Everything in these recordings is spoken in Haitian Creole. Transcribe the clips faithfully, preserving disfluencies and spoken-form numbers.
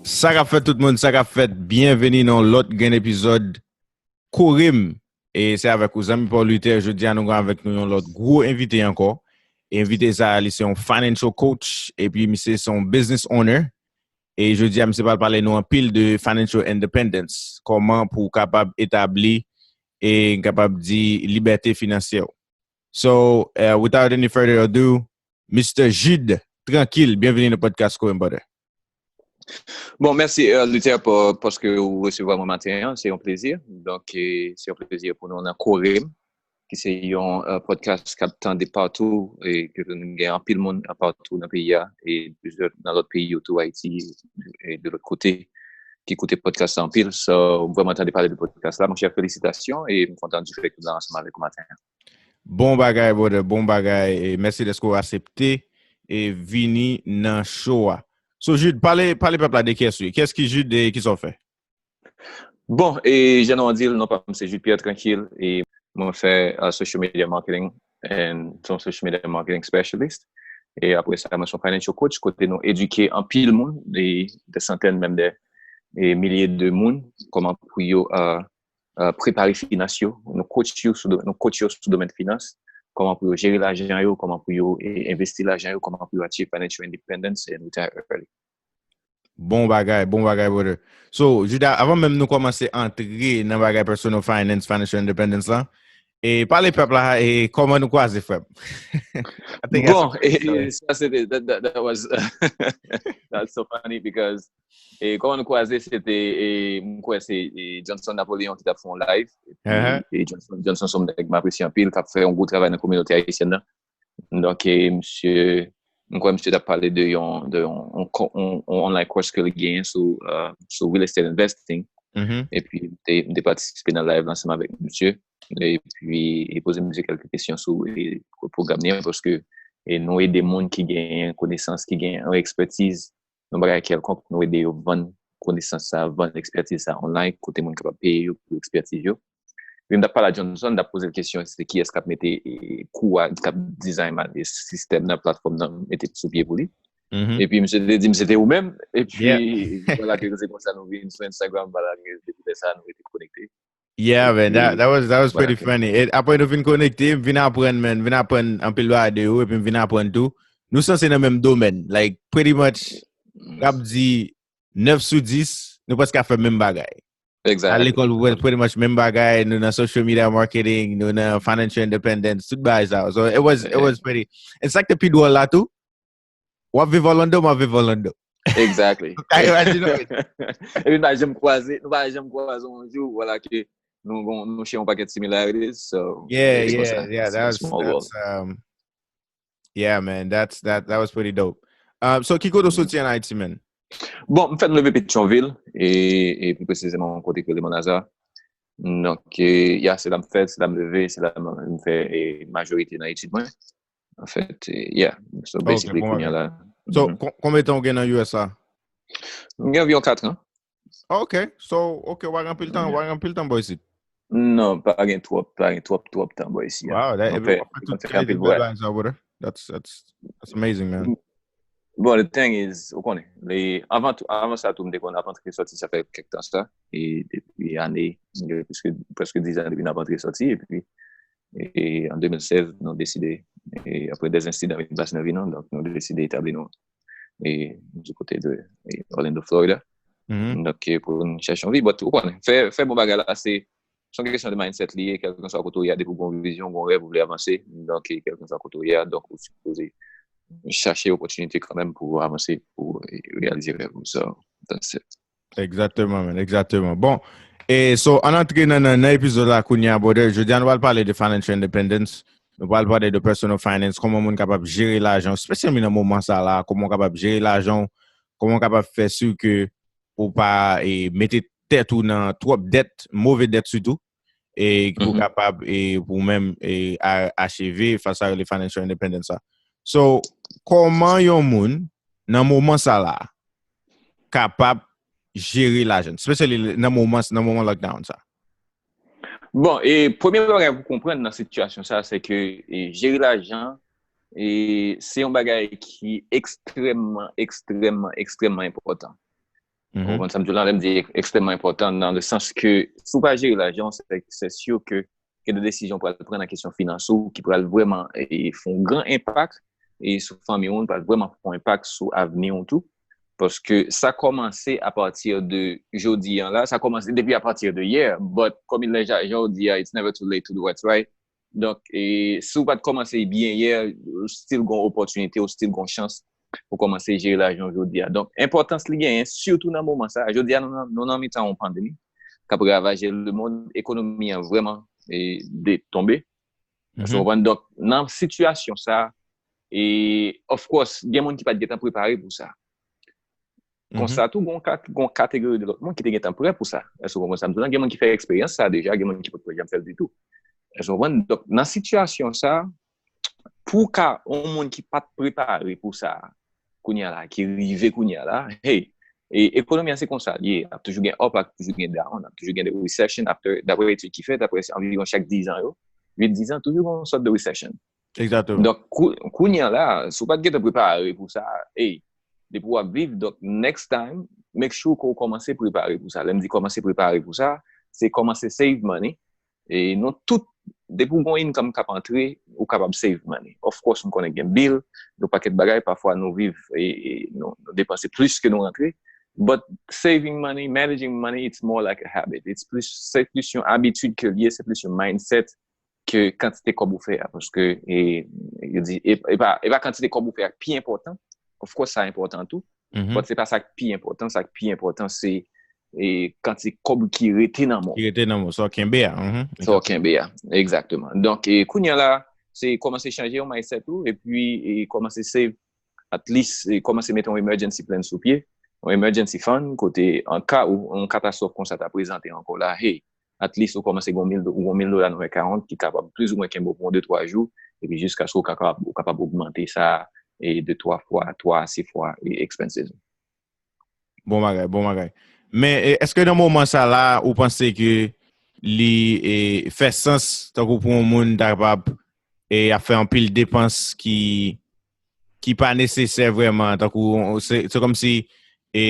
Sa k ap fèt tout moun, sa k ap fèt, byenveni nan yon lòt grenn epizòd Kore m. E se avèk ou zanmi pa w Luther, jodi a nou gen avèk nou yon lòt gwo envite ankò. E envite sa a, li se yon financial coach, epi misye se yon business owner. E jodi a, misye pral pale nou anpil de financial independence, kòman pou w kapab etabli e kapab di libète finansyè w. So, uh, without any further ado, Mister Jude Tranquille, byenveni nan podcast Kore m, brother. Bon, mèsi, euh, Luther, pa, paske ou resevwa mwen maten an. Se yon plezi. Donk, eh, se yon plezi pou nou nan Kore m, ki se yon euh, podcast k ap tande patou e ke nou gen anpil moun patou nan peyi a e plizyè nan lòt peyi yo tou, Ayiti e de lòt kote, ki koute podcast la anpil. So, m vrèman tande pale de podcast la. Monchè, felisitasyon e m kontan di fèt ke m la ansanm avèk ou maten an. Bon bagay, brother, bon bagay. E mèsi dèske w aksepte e vini nan show a. So, Jude, pale, pale pèp la de kiyès ou ye. Kiyès ki Jude e kisa w fè? Bon, e jan nou an di l, non pa m se Jude Pierre Tranquille e mwen fè uh, social media marketing and some social media marketing specialist. E apre sa, mwen se yon financial coach kote nou edike anpil moun, e de santèn menm de e milye de moun, kòman pou yo uh, uh, prepare finans yo. Nou coach yo sou, nou coach yo sou domèn finans, kòman pou yo jere lajan yo, kòman pou yo e, envesti lajan yo, kòman pou yo achieve financial independence and retire early. Bon bagay, bon bagay, brother. So, Jude, avan menm nou kòmanse antre nan bagay personal finance, financial independence la, e pale pèp la, e kòman nou kwaze, frè m? Bon, e sa se te, that, that, that was, that's so funny because e kòman nou kwaze, se te, e, m kwè se e Johnson Napoleon ki t ap fè yon live, epi e Johnson, Johnson se yon nèg m apresye anpil, k ap fè yon gwo travay nan kominote ayisyèn nan. Donk, e, misye, m kwè misye t ap pale de yon, de yon, yon, yon online course ke li genyen sou, uh, sou real estate investing. Epi, m te, m te patisipe nan live la ansanm avèk misye. Epi, e poze misye kèlke kesyon sou e, pwogram li an, paske e nou ede moun ki genyen konesans, ki genyen yon ekspertiz, yon bagay kèlkonk, nou ede yo vann konesans sa, vann ekspertiz sa online, kote moun kapab peye yo pou ekspertiz yo. Epi m t ap pale a Johnson, m t ap poze l kesyon, se kiyès k ap mete e, kou a, k ap design sistèm nan, platfòm nan, mete sou pye pou li. Epi misye te di m se te ou menm. Epi vwala ke se konsa nou vin sou Instagram, vwala ke depi lè sa a nou rete konekte. Yeah, man, that, that was, that was pretty funny. E apre nou vin konekte, m vin aprann, man, m vin aprann anpil bagay de ou, epi m vin aprann tou. Nou sanse nan menm domèn, like, pretty much, m ap di nèf sou dis, nou prèske ap fè menm bagay. Al lekòl, pretty much menm bagay, nou nan social media marketing, nou nan financial independence, tout bagay sa. So it was, it was pretty. E sa k te pi dwòl la tou, w ap viv Orlando, m ap viv Orlando. Exactly. Epi nou pa janm kwaze, nou pa janm kwaze yon jou, vwala ke nou gon, nou share yon pakèt similarities, so yeah, yeah, yeah, that's, that's, um, yeah, man, that's, that, that was pretty dope. Um, so, ki kote w soti an Ayiti, man? Bon, m fèt m leve Petyonvil, e, e pi presizeman yon kote ki rele Mònaza. Donk, e, ya, se la m fèt, se la m leve, se la m, m fè e, majorite nan etid mwen. Anfèt, e, yeah, so basically, kounye a la. So, konbyen tan w gen nan U S la? M gen anviwon kat an. Ok, so, ok, w pa gen anpil tan, w pa gen anpil tan bò isit. Non, pa gen twòp, pa gen twòp, twòp tan bò isi. Wow, that, epi w ap fè tout kalite bèl bagay sa, brother. That's, that's, that's amazing, man. Bon, the thing is, ou konnen, anvan, anvan sa tou, m te konn ap antre sòti, sa fè kèk tan sa. E depi ane, prèske, prèske diz an depi n ap antre sòti. Epi, e an de mil sèz, nou deside, e apre dèz ensidan vin pase nan vi nou, donk nou deside etabli nou e, di kote de e, Orlando, Florida. Donk, e, pou n chèche yon vi, but ou konnen, fè, fè bon bagay la, se, se yon kesyon de mindset li ye, kèlkeswa kote w ye a, depi w gen yon vizyon, w gen yon rèv, ou vle avanse, donk, e, kèlkeswa kote w ye a, donk, ou sipoze chache opòtinite kanmenm pou w avanse, pou w e, reyalize rèv ou, so, that's it. Egzakteman, man, egzakteman. Bon, e so, ann antre nan, nan, nan epizòd la kounye a, brother. Jodi a, nou pral pale de financial independence. Nou pral pale de personal finance, kòman moun kapab jere lajan, espesyalman nan moman sa la, kòman w kapab jere lajan w, kòman w kapab fè si ke ou pa e, mete tèt ou nan twòp dèt, move dèt sitou, e pou w kapab, e pou w menm, e a, acheve, fè sa yo rele financial independence la. So, kòman yon moun, nan moman sa la, kapab jere lajan, especially nan moman, nan moman lockdown sa? Bon, e premye bagay pou konprann nan sitiyasyon sa, se ke e, jere lajan, e se yon bagay ki ekstrèmman, ekstrèmman, ekstrèmman enpòtan. Ou konprann sa m di w la, lè m di ekstrèmman enpòtan, nan le sans ke si w pa jere lajan w, se, se si ke gen de desizyon w pral pran nan kesyon finans ou ki pral vrèman e, fè yon gran enpak e sou fanmi w, pral vrèman fè yon enpak sou avni w tou. Paske sa kòmanse apati de jodi an la, sa kòmanse depi apati de yè, but kòm il lè jan w di a, it's never too late to do what's right. Donk, e, si w pa t kòmanse byen yè, ou still gon opòtinite, ou still gon chans pou kòmanse jere lajan w jodi a. Donk, enpòtans li genyen, sitou nan moman sa a. Jodi a, nou nan, nou nan mitan yon pandemi k ap ravaje lemonn, ekonomi an vrèman e, de, tonbe. Ou konprann? Donk, nan sitiyasyon sa a, e, of course, gen moun ki pa t gentan prepare pou sa. Konsa tou, gon, gon kategori de lòt moun ki te gentan prè pou sa. Èske w konprann sa m di w lan? Gen moun ki fè eksperyans sa deja, gen moun ki potko janm fè l ditou. Èske w konprann? Donk, nan sitiyasyon sa, pou ka yon moun ki pa t prepare pou sa, kounye a la, ki rive kounye a la, hey, e ekonomi an se konsa l ye, ap toujou gen up, ap toujou gen down, ap toujou gen de recession, after, dapre etid ki fèt, apre anviwon chak diz an yo, uit diz an, toujou gen yon sòt de recession. Donk, kou, kounye a la, si w pa t gentan prepare pou sa, hey, depi w ap viv, donk, next time, make sure ke w kòmanse prepare pou sa. Lè m di kòmanse prepare pou sa, se kòmanse save money. E nou tout, depi w gon income k ap antre, ou kapab save money. Of course, m konnen gen bill, yon pakèt bagay, pafwa nou viv, e, e nou, nou depanse plis ke nou rantre. But saving money, managing money, it's more like a habit. It's plis, se plis yon abitid ke l ye, se plis yon mindset ke kantite kòb ou fè a, paske, e, yo di, e, e pa, e pa kantite kòb ou fè a ki pi enpòtan, of course, sa enpòtan tou, but se pa sa ki pi enpòtan, sa ki pi enpòtan, se, e, kantite kòb ki rete nan men w. Ki rete nan men w, sa w kenbe a. Sa w kenbe a, egzakteman. Donk, e, kounye a la, se kòmanse chanje yon mindset ou, epi, e, kòmanse save, at least, e, kòmanse mete yon emergency plan sou pye, yon emergency fund, kote an ka ou yon katastwòf konsa ta prezante ankò la, hey, at least ou kòmanse gon mil, ou gon mil dola nan men account ki kapab plizoumwen kenbe w pou yon de twa jou, epi jiskaske ou kapab, ou kapab ogmante sa e de twa fwa, twa a sis fwa e expenses ou. Bon bagay, bon bagay. Men, e, èske nan moman sa la, ou panse ke li, e, fè sans, tankou pou yon moun ta kapab, e, ap fè anpil depans ki, ki pa nesesè vrèman, tankou, se, se kòmsi, e,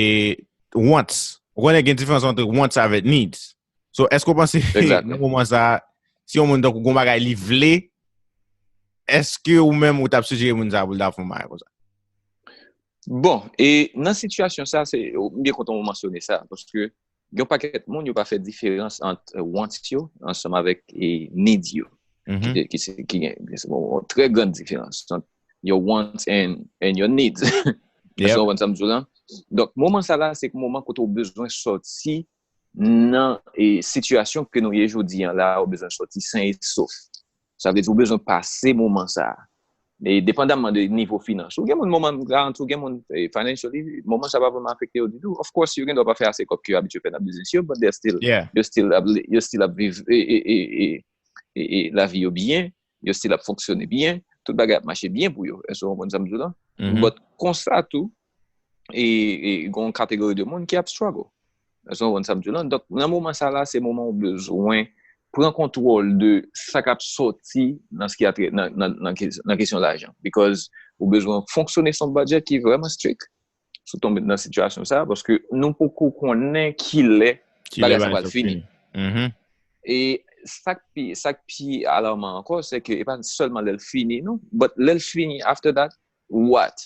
wants. Ou konnen gen diferans ant wants avèk needs. So, èske w panse nan moman sa, si yon moun tankou gon bagay li vle, èske ou menm ou t ap sijere moun sa pou l ta fè yon bagay konsa? Bon, e nan sitiyasyon sa, se, m byen kontan ou mansyone sa, paske gen yon pakèt moun, yo pa fè diferans ant, e, wants yo ansanm avèk, e, needs yo. Ki, ki, se, ki gen, se yon trè gran diferans ant your wants and, and your needs. Èske w konprann sa m di w lan? Donk, moman sa la, se moman kote w bezwen sòti nan, e, sitiyasyon ke nou ye jodi an la, ou bezwen sòti sen e sof. Sa vle di ou bezwen pase moman sa a. E depandamman de nivo finans ou, gen moun moman m garanti w, gen moun, e, financially, moman sa pa vrèman afekte yo ditou. Of course, yo gen dwa pa fè ase kòb ke yo abitye fè nan biznis yo, but they're still, yo still ap, yo still ap viv, e, e, e, e, e, e lavi yo byen, yo still ap fonksyone byen, tout bagay ap mache byen pou yo. Èske w konprann sa m di w lan? But konsa tou, e, e gen yon kategori de moun ki ap struggle. Èske w konprann sa m di w lan? Donk, nan moman sa la, se moman ou bezwen pran kontwòl de sa k ap sòti nan, nan, nan, nan kes-, nan kesyon lajan. Because ou bezwen fonksyone sou yon budget ki vrèman strict. Si w tonbe nan sitiyasyon sa, paske nou poko konnen kilè bagay sa pral fini. E sa k pi, sa k pi alarman ankò, se ke e pa sèlman lè l fini, non, but lè l fini, after that, what?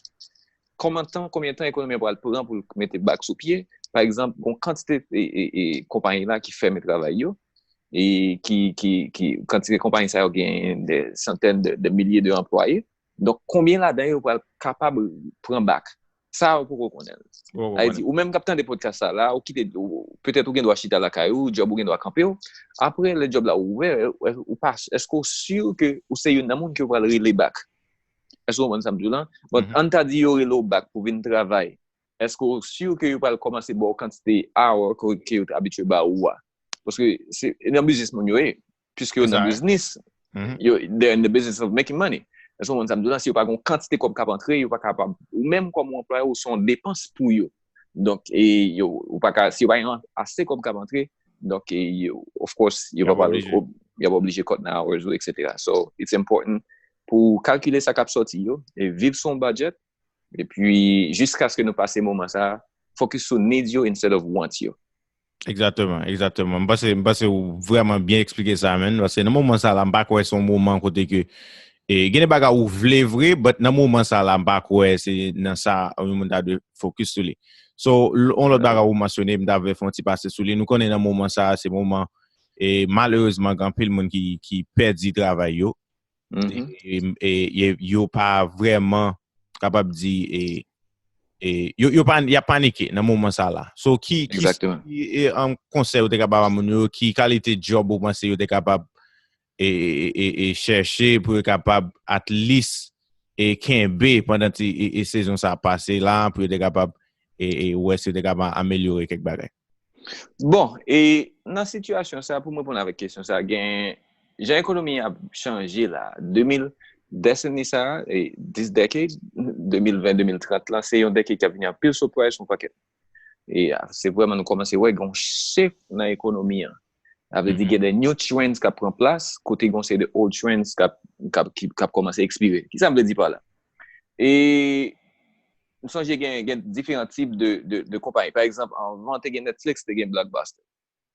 Kòman tan, konbyen tan ekonomi an pral pran pou l mete back sou pye? Pa egzanp, gon kantite, e, e, e, konpayi la ki fèmen travay yo, e ki, ki, ki, kantite konpayi sa yo gen de santèn de, de milye de anplwaye. Donk, konbyen ladan yo pral kapab pran back? Sa, ou poko konnen l. Sa vle di, ou menm k ap tande podcast sa la, ou kite, ou, petèt ou gen dwa chita lakay ou, djòb ou gen dwa kanpe w. Apre, lè djòb la ouvè, ou pa, èske w si ke ou se youn nan moun ke yo pral rele back? Èske w konprann sa m di w lan? But, ann ta di yo rele w back pou vin travay. Èske w si ke yo pral kòmanse ba w kantite hour ke, ke yo t abitye ba ou a? Paske se nan biznis moun yo ye. Piske yo nan biznis, yo, they're in the business of making money. Èske w konprann sa m di w lan? Si yo pa gen yon kantite kòb k ap antre, yo pa kapab, ou menm kòm yon anplwaye, ou se yon depans pou yo. Donk, e yo, ou pa ka, si yo pa gen ase kòb k ap antre, donk, e yo, of course, yo pa pral, y ap oblije cut nan hours ou, et cetera. So, it's important pou w kalkile sa k ap sòti yo, e viv sou yon budget, epi jiskaske nou pase moman sa a, focus sou needs yo instead of wants yo. Egzakteman, egzakteman. M panse, m panse ou vrèman byen eksplike sa, menn. Paske nan moman sa la, m pa kwè se yon moman kote ke e, gen de bagay ou vle vre, but nan moman sa la, m pa kwè se nan sa yon moun ta dwe focus sou li. So, yon lòt bagay ou mansyone, m ta vle fè yon ti pase sou li. Nou konnen nan moman sa, se moman e malerezman, gen anpil moun ki, ki pèdi travay yo. E, e, e, yo pa vrèman kapab di e, e, yo, yo pa, y ap panike nan moman sa la. So, ki, ki, ki e, um, konsèy ou te kapab ba moun yo, ki kalite job ou panse yo te kapab e, e, e, e chèche pou yo kapab at least e kenbe pandan ti e, e sezon sa pase la, pou yo te kapab e, e wè si yo te kapab amelyore kèk bagay. Bon, e nan sitiyasyon sa, pou m reponn avèk kesyon sa, gen jan ekonomi a ap chanje la. De mil, decenni sa, e, this decade, de mil ven, de mil trant lan, se yon decade ki ap vini anpil surprise yon pakèt. E a, se vrèman nou kòmanse wè gen yon shift nan ekonomi an. Sa vle di gen de new trends k ap pran plas, kote gen yon seri de old trends k ap, k ap, ki, k ap kòmanse ekspire. Kisa m vle di pa la? E m sonje gen, gen diferan tip de, de, de konpayi. Pa egzanp, anvan te gen Netflix, te gen Blockbuster.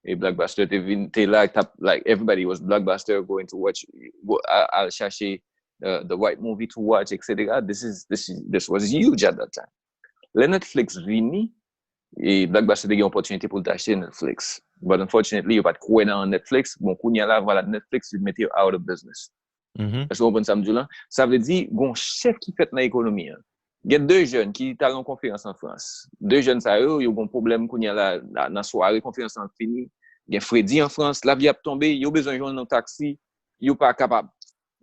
E Blockbuster te vin, te la, t ap, like, everybody was Blockbuster going to watch, go, al, al chache uh, the right movie to watch, et cetera. This is, this is, this was huge at that time. Lè Netflix vini, e Blockbuster te gen opòtinite pou l te achte Netflix. But unfortunately, yo pa t kwè nan Netflix. Bon, kounye a la, vwala, Netflix, yo mete yo out of business. Èske w konprann sa m di w la? Sa vle di, gon shift ki fèt nan ekonomi an. Gen de jèn ki t al nan konferans an Frans. De jèn sa yo, yo gon pwoblèm kounye a la, la, nan sware konferans lan fini. Gen fredi an Frans, lavi ap tonbe, yo bezwen jwenn yon taksi, yo pa kapab.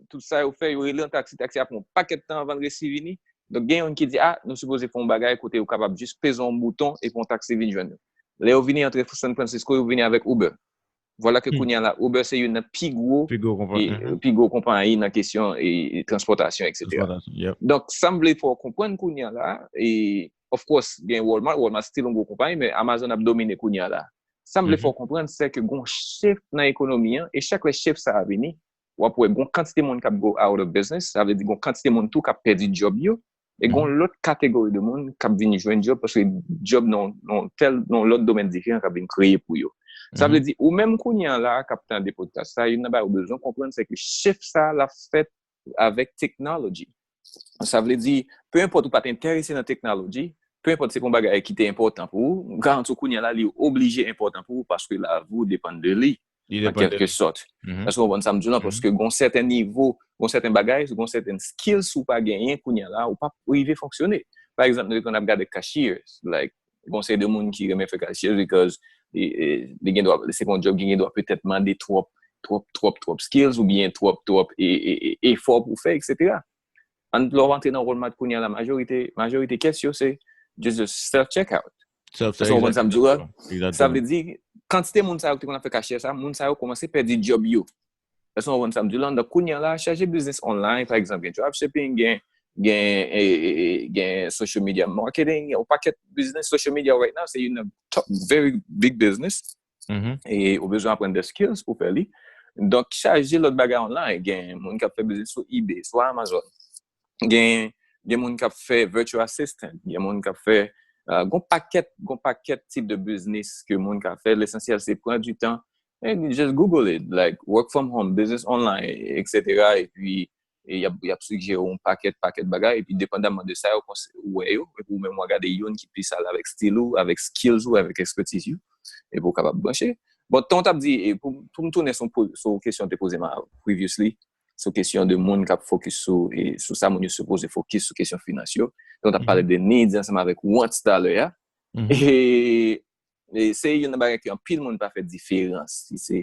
Tout sa yo fè, yo rele yon taksi, taksi a pran yon pakèt tan anvan l resi vini. Donk, gen youn ki di, a, nou sipoze fè yon bagay kote yo kapab jis peze yon bouton epi yon taksi vin jwenn yo. Lè yo vini antre San Francisco, yo vini avèk Uber. Vwala ke kounye a la, Uber se youn nan pi gwo, pi gwo konpayi nan kesyon e, e transpòtasyon, et cetera. Donk, sa m vle fè w konprann kounye a la, e, of course, gen Walmart, Walmart still yon gwo konpayi, men Amazon ap domine kounye a la. Sa m vle fè w konprann, se ke gon shift nan ekonomi an, e chak lè shift sa a vini, w ap wè gon kantite moun k ap go out of business, sa vle di gon kantite moun tou k ap pèdi job yo, e gon lòt kategori de moun k ap vin jwenn job, paske job nan, nan tèl, nan lòt domèn diferan k ap vin kreye pou yo. Sa vle di, ou menm kounye a la k ap tande podcast sa, youn nan bagay ou bezwen konprann, se ke shift sa a l ap fèt avèk technology. Sa vle di, pe enpòt ou pa t enterese nan technology, pe enpòt se pa yon bagay ki te enpòtan pou ou, m garanti w kounye a la, li oblije enpòtan pou ou paske lavi w depann de li, an kèlke sòt. Èske w konprann sa m di w lan? Paske gon sèten nivo, gon sèten bagay, gon sèten skills ou pa genyen kounye a la, ou p ap rive fonksyone. Pa egzanp, nou te konn ap gade cashiers, like, gon seri de moun ki renmen fè cashiers because e, e, li gen dwa, se pa yon job ki gen dwa petèt mande twòp, twòp, twòp, twòp skills oubyen twòp, twòp e, e, e, efò pou fè, et cetera. An, lè w antre nan Walmart kounye a la, majorite, majorite kès yo se just, just self checkout. Èske w konprann sa m di w la? Sa vle di, kantite moun sa yo ki te konn ap fè kachè sa, moun sa yo kòmanse pèdi job yo. Èske w konprann sa m di w la? Donk, kounye a la, chaje business online, pa egzanp, gen dropshipping, gen, gen, e, e, e, gen social media marketing, gen yon pakèt business social media right now, se youn nan top, very big business. E ou bezwen aprann de skills pou fè li. Donk, chaje lòt bagay online. Gen moun k ap fè biznis sou eBay, sou Amazon. Gen, gen moun k ap fè virtual assistant. Gen moun k ap fè, uh, gon pakèt, gon pakèt tip de biznis ke moun ka fè. Lesansyèl, se pran du tan. And just Google it. Like, work from home, business online, et cetera. Epi, e y ap, y ap sijere w yon pakèt, pakèt bagay, epi depandaman de sa yo kons-, ou wè yo, epi ou menm w a gade youn ki plis ale avèk stil ou, avèk skills ou, avèk expertise ou, epi w kapab branche. Bon, tan w t ap di, e pou, pou m tounen sou, sou kesyon w te poze m a previously, sou kesyon de moun k ap focus sou, e sou sa moun yo sipoze focus sou kesyon finans yo. Donk, w t ap pale de needs ansanm avèk wants talè a. E E se youn nan bagay ke anpil moun pa fè diferans, si se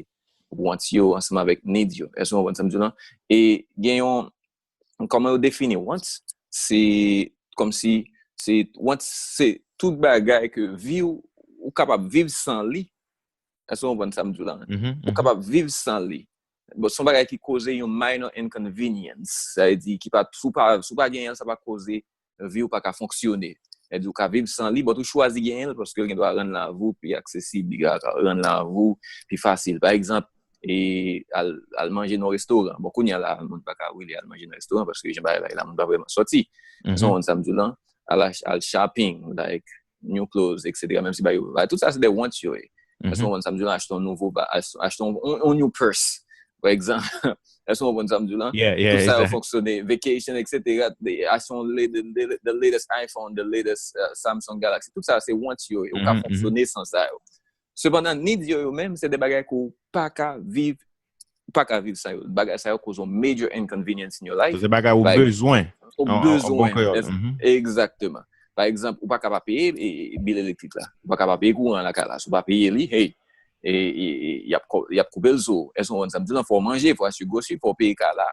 wants yo ansanm avèk needs yo. Èske w konprann sa m di w lan? E gen yon, kòman yo defini wants? Se kòmsi, se wants, se tout bagay ke vi w, ou kapab viv san li. Èske w konprann sa m di w lan? Ou kapab viv san li. Bon, se yon bagay ki koze yon minor inconvenience. Sa vle di, ki pa, si w pa, si w pa genyen l, sa pa koze vi w pa ka fonksyone. Sa vle di, ou ka viv san li, but ou chwazi genyen l paske l gen dwa rann lavi w pi aksesib, li ka rann lavi w pi fasil. Pa egzanp, e al, al manje nan yon restoran. Bon, kounye a la, moun pa ka rele al manje nan restoran paske jan bagay la ye la, moun pa vrèman sòti. Èske w konprann sa m di w lan? Al, al shopping, like, new clothes, et cetera. Menm si ba yo, ba, tout sa se de want yo ye. Èske w konprann sa m di la? Achte yon nouvo ba, achte yon, yon, yon new purse, pa egzanp. Èske w konprann sa m di la? Yeah, yeah, Tout sa yo exactly. Fonksyone, vacation, et cetera. Achte yon la- the, the, the latest iPhone, the latest uh, Samsung Galaxy. Tout sa se want yo ye. Ou ka Mhm, mhm. Fonksyone san sa yo. Sepandan, needs yo yo menm, se de bagay ke ou pa ka viv, ou pa ka viv san yo. Bagay sa yo koz yon major inconvenience in your life. Se bagay ou Like, bezwen. Ou An- an- an bezwen. bon kreyòl. Èske- Mhm. Egzakteman. Pa egzanp, ou pa ka pa peye e, e, bil elektrik la. Ou pa ka pa peye kouran lakay la. Si ou pa peye li, hey, e, e, e, y ap ko- y ap koupe l sou ou. Èske w konprann sa m di la? Fò w manje, fò w achte gwosri, fò w peye kay la.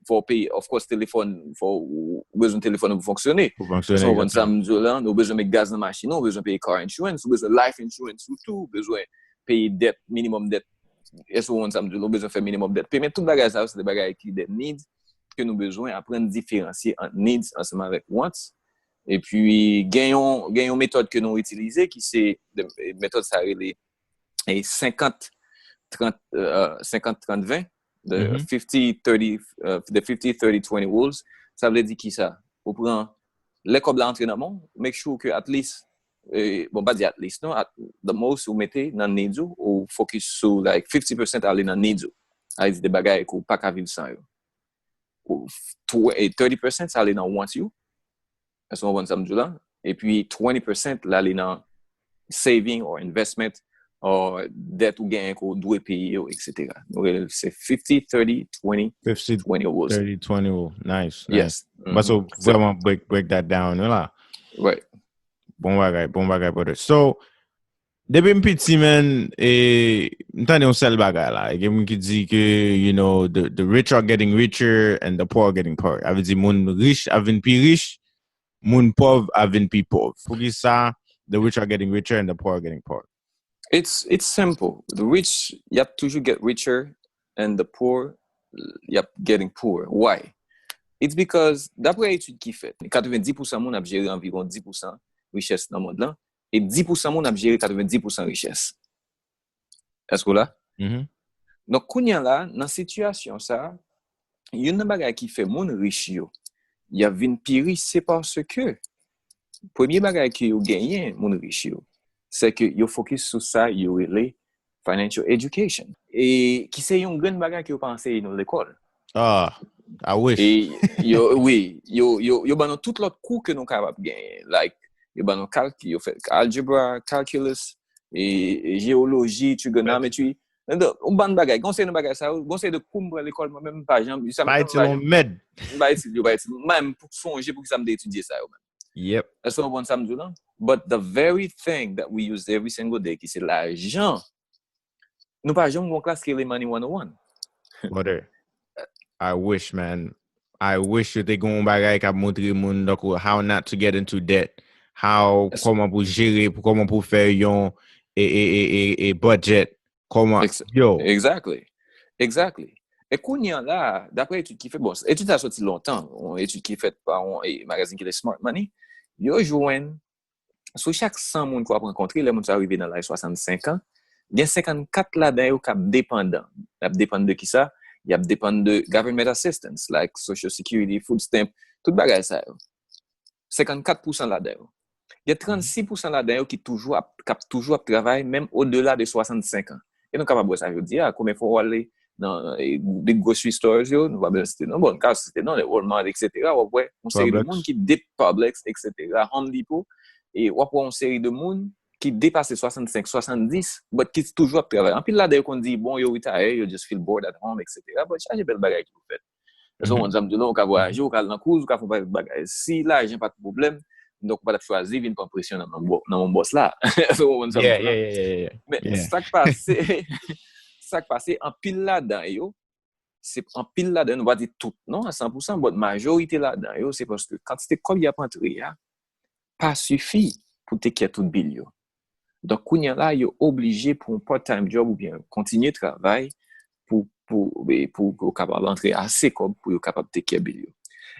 Fò w peye, of course, telefòn, fò w ou bezwen telefòn pou fonksyone. Pou fonksyone. Èske w konprann sa Egzakteman. m di la? Ou bezwen met gaz nan machin ou, ou bezwen peye car insurance, ou bezwen life insurance, ou tou, ou bezwen peye dèt, minimum dèt. Èske w konprann sa m di la? Ou bezwen fè minimum dèt. Payment, tout bagay sa yo, se de bagay ki de needs ke nou bezwen aprann diferansye ant needs ansanm avèk wants. Epi, gen yon, gen yon metòd ke nou itilize ki se, de- metòd sa rele e senkant trant, euh, senkant trant ven, the Mhm. fifty thirty, uh, the fifty thirty twenty rules. Sa vle di ki sa? Ou pran, lè kòb la antre nan men w, make sure ke at least, eh, bon, pa di at least, non, at the most, ou mete nan needs ou, ou focus sou, like, fifty percent ale nan needs ou. Sa vle di de bagay ke ou pa ka viv san yo. Ou, tw- eh, thirty percent sa ale nan wants you. Èske w konprann sa m di la? Epi twenty percent la ale nan saving or investment or dèt ou genyen ke w dwe peye yo, et cetera. Nou rele l se fifty thirty twenty fifty, twenty rules. thirty, twenty rule. Nice, nice. Yes. But so, Mhm. So, vraiment break, break that down, la. Right. Bon bagay, bon bagay, brother. So, depi m piti, man, e, m tande yon sèl bagay la. E gen moun ki di ke, you know, the, the rich are getting richer and the poor are getting poorer. Sa vle di moun rich ap vin pi rich, moun pòv ap vin pi pòv. Poukisa the rich are getting richer and the poor are getting poorer? It's, it's simple. The rich, y ap toujou get richer, and the poor, y ap getting poorer. Why? It's because, daprè etid ki fèt, katrevendis pousan moun ap jere anviwon dis pousan richès nan mond lan, e dis pousan moun ap jere katrevendis pousan richès. Èske w la? Mhm. Donk, kounye a la, nan sitiyasyon sa, youn nan bagay ki fè moun rich yo, y ap vin pi rich, se paske premye bagay ke yo genyen, moun rich yo, se ke yo focus sou sa yo rele financial education. E ki se yon grenn bagay ke yo pa anseye nou lekòl. Ah, I wish. E yo, wi, yo, yo, yo ban nou tout lòt kou ke nou kapab genyen. Like, yo ban nou kalk, yo fè algebra, calculus, e, e jewoloji, trigonometry. Yon bann bagay, gon seri de bagay sa yo, gon seri de kou m pran lekòl, mwen menm, m pa janm, sa m Pa pa itil yon mèd. M pa itil yo, pa itil. Mwen menm, pou sonje pou ki sa m te etidye sa yo menm. Yep. Èske w konprann sa m di w lan? But the very thing that we use every single day, ki se lajan, nou pa janm gon klas ki rele Money one oh one. Brother, I wish, man. I wish yo te gen yon bagay k ap montre moun, donk, how not to get into debt. How, kòman pou jere, pou kòman pou fè yon e, e, e, e, e budget. Kòman, Ex- yo. Exactly. Exactly. E kounye a la, daprè etid ki fèt, bon, etid sa soti lontan, yon etid ki fèt pa yon e, magazin ki rele Smart Money, yo jwenn, sou chak san moun ke w ap rankontre, lè moun sa yo rive nan laj swasannsenk an, gen senkannkat ladan yo k ap depandan. Y ap depann de ki sa? Y ap depann de government assistance, like Social Security, food stamp, tout bagay sa yo. Senkannkat pousan ladan yo. Gen trannsis pousan ladan yo ki toujou ap, k ap toujou ap travay, menm odela de swasannsenk an. E nou kapab wè sa jodi a, konbyen fwa w ale nan e, big grocery stores yo, nou pa bezwen site non, bon, nou ka site non, le Walmart, et cetera, w ap wè yon seri de Publix. Moun ki de Publix, et cetera, Home Depot, e w ap wè yon seri de moun ki depase swasannsenk, swasanndis, but ki toujou ap travay. Anpil ladan yo konn di, bon, yo retire, yo just feel bored at home, et cetera, but chaje bèl bagay ki pou fèt. Èske w konn sa m di w lan, ou ka vwayaje, ou ka al nan kouz, ou ka fè yon pakèt bagay. Si lajan pa t pwoblèm, donk ou pa t ap chwazi vin pran presyon nan men bò-, nan men bòs la. Èske w konn sa m di w lan? Yeah, yeah, yeah, yeah. Men Yeah. Sa k pase, sa k pase, anpil ladan yo, se anpil ladan, nou pa di tout, non, a san pousan, but majorite ladan yo, se paske kantite kòb y ap antre a pa sifi pou take care tout bil yo. Donk, kounye a la, yo oblije pou yon part-time job oubyen kontinye travay pou, pou, e pou, pou yo kapab antre ase kòb pou yo kapab take care bil yo.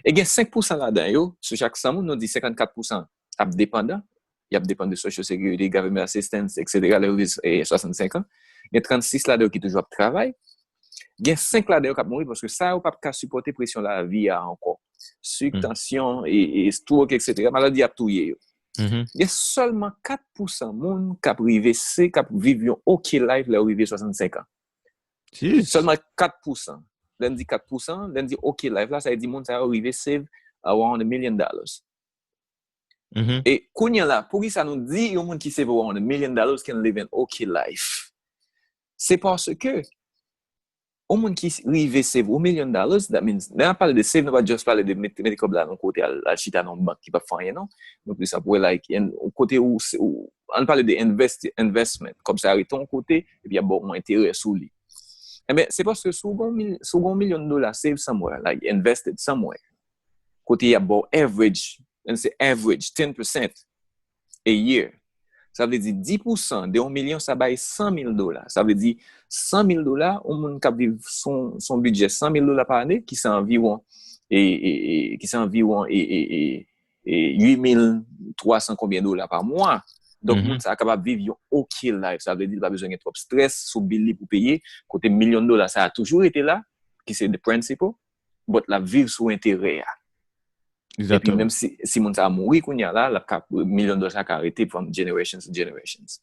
E gen senk pousan ladan yo, sou chak san moun, nou di senkannkat pousan ap depandan, y ap depann de Social Security, government assistance, et cetera, lè yo rive, e, swasannsenk an. Gen trannsis ladan yo ki toujou ap travay. Gen senk ladan yo k ap mouri paske sa yo p ap ka sipòte presyon lavi a ankò. Sik, Mm. tansyon, e, e stroke, et cetera. Maladi ap touye yo. Gen sèlman kat pousan moun k ap rive se, k ap viv yon ok life lè yo rive swasannsenk an. Sèlman kat pousan. Lè n di kat pousan, lè n di ok life la, sa vle di moun sa yo rive save around a million dollars. E kounye a la, poukisa nou di yon moun ki save around a million dollars can live an ok life? Se paske yon moun ki rive save yon million dollars, that means, lè n ap pale de save, nou pa just pale de met, mete kòb la nan kote al, al chita nan yon bank ki p ap fè anyen, non. Nou plis ap wè, like, yon kote ou, ou, ann pale de invest, investment, kòb sa rete yon kote, epi y ap ba w yon enterè sou li. Enben, se paske si w gen yon mil, si w gen yon milyon dola save somewhere, like, invested somewhere, kote y ap ba w average, and se average, ten percent a year. Sa vle di dis pousan de yon milyon, sa bay san mil dola. Sa vle di san mil dola, yon moun k ap viv son, son bidjè san mil dola pa ane, ki se anviwon, e, e, e, ki se anviwon, e, e, e, e uit mil twa san konbyen dola pa mwa. Donk, moun sa a kapab viv yon ok life. Sa vle di, li pa bezwen gen twòp stress sou bill li pou peye. Kote milyon dola sa a toujou rete la, ki se the principal, but l ap viv sou enterè a. Epi menm si, si moun sa a mouri kounye a la, l ap ka, milyon dola sa a ka rete from generations to generations.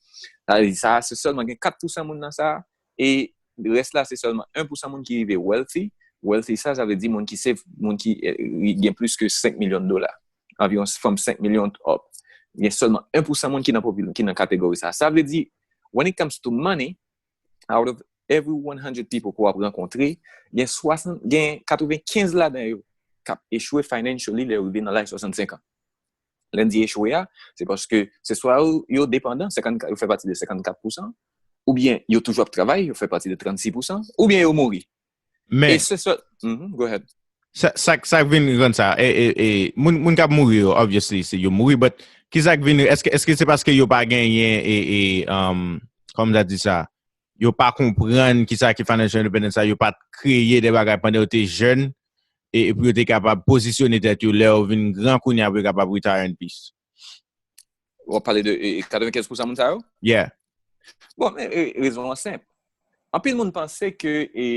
Sa vle di, sa a, se sèlman gen kat pousan moun nan sa a, e rès la, se sèlman en pousan moun ki rive wealthy. Wealthy sa, sa vle di moun ki se, moun ki eh, gen plis ke senk milyon dola. Anviwon from senk milyon up. Gen sèlman en pousan moun ki nan popil, ki nan kategori sa. Sa vle di, when it comes to money, out of every one hundred people ke w ap rankontre, gen swasant, gen katrevenkenz ladan yo k ap echwe financially lè yo rive nan laj swasannsenk an. Lè n di echwe a, se paske se swa yo, yo depandan, senkannkat, yo fè pati de senkannkat pousan, oubyen yo toujou ap travay, yo fè pati de trannsis pousan, oubyen yo mouri. Men, e se sèl, mhm, go ahead. Sa, sa, sa k vin rann sa, e, e, e, moun, moun k ap mouri yo, obviously, se yo mouri, but kisa k vin, èske, èske se paske yo pa genyen, e, e, um, kòman ta di sa, yo pa konprann kisa ki financial independence sa, yo pa t kreye de bagay pandan yo te jèn, e, e pou yo te kapab pozisyone tèt yo lè yo vin gran kounye a pou yo kapab retire in peace. W ap pale de e, e, katrevenkenz pousan moun sa yo? Yeah. Bon, men e, rezon an senp. Anpil moun panse ke e,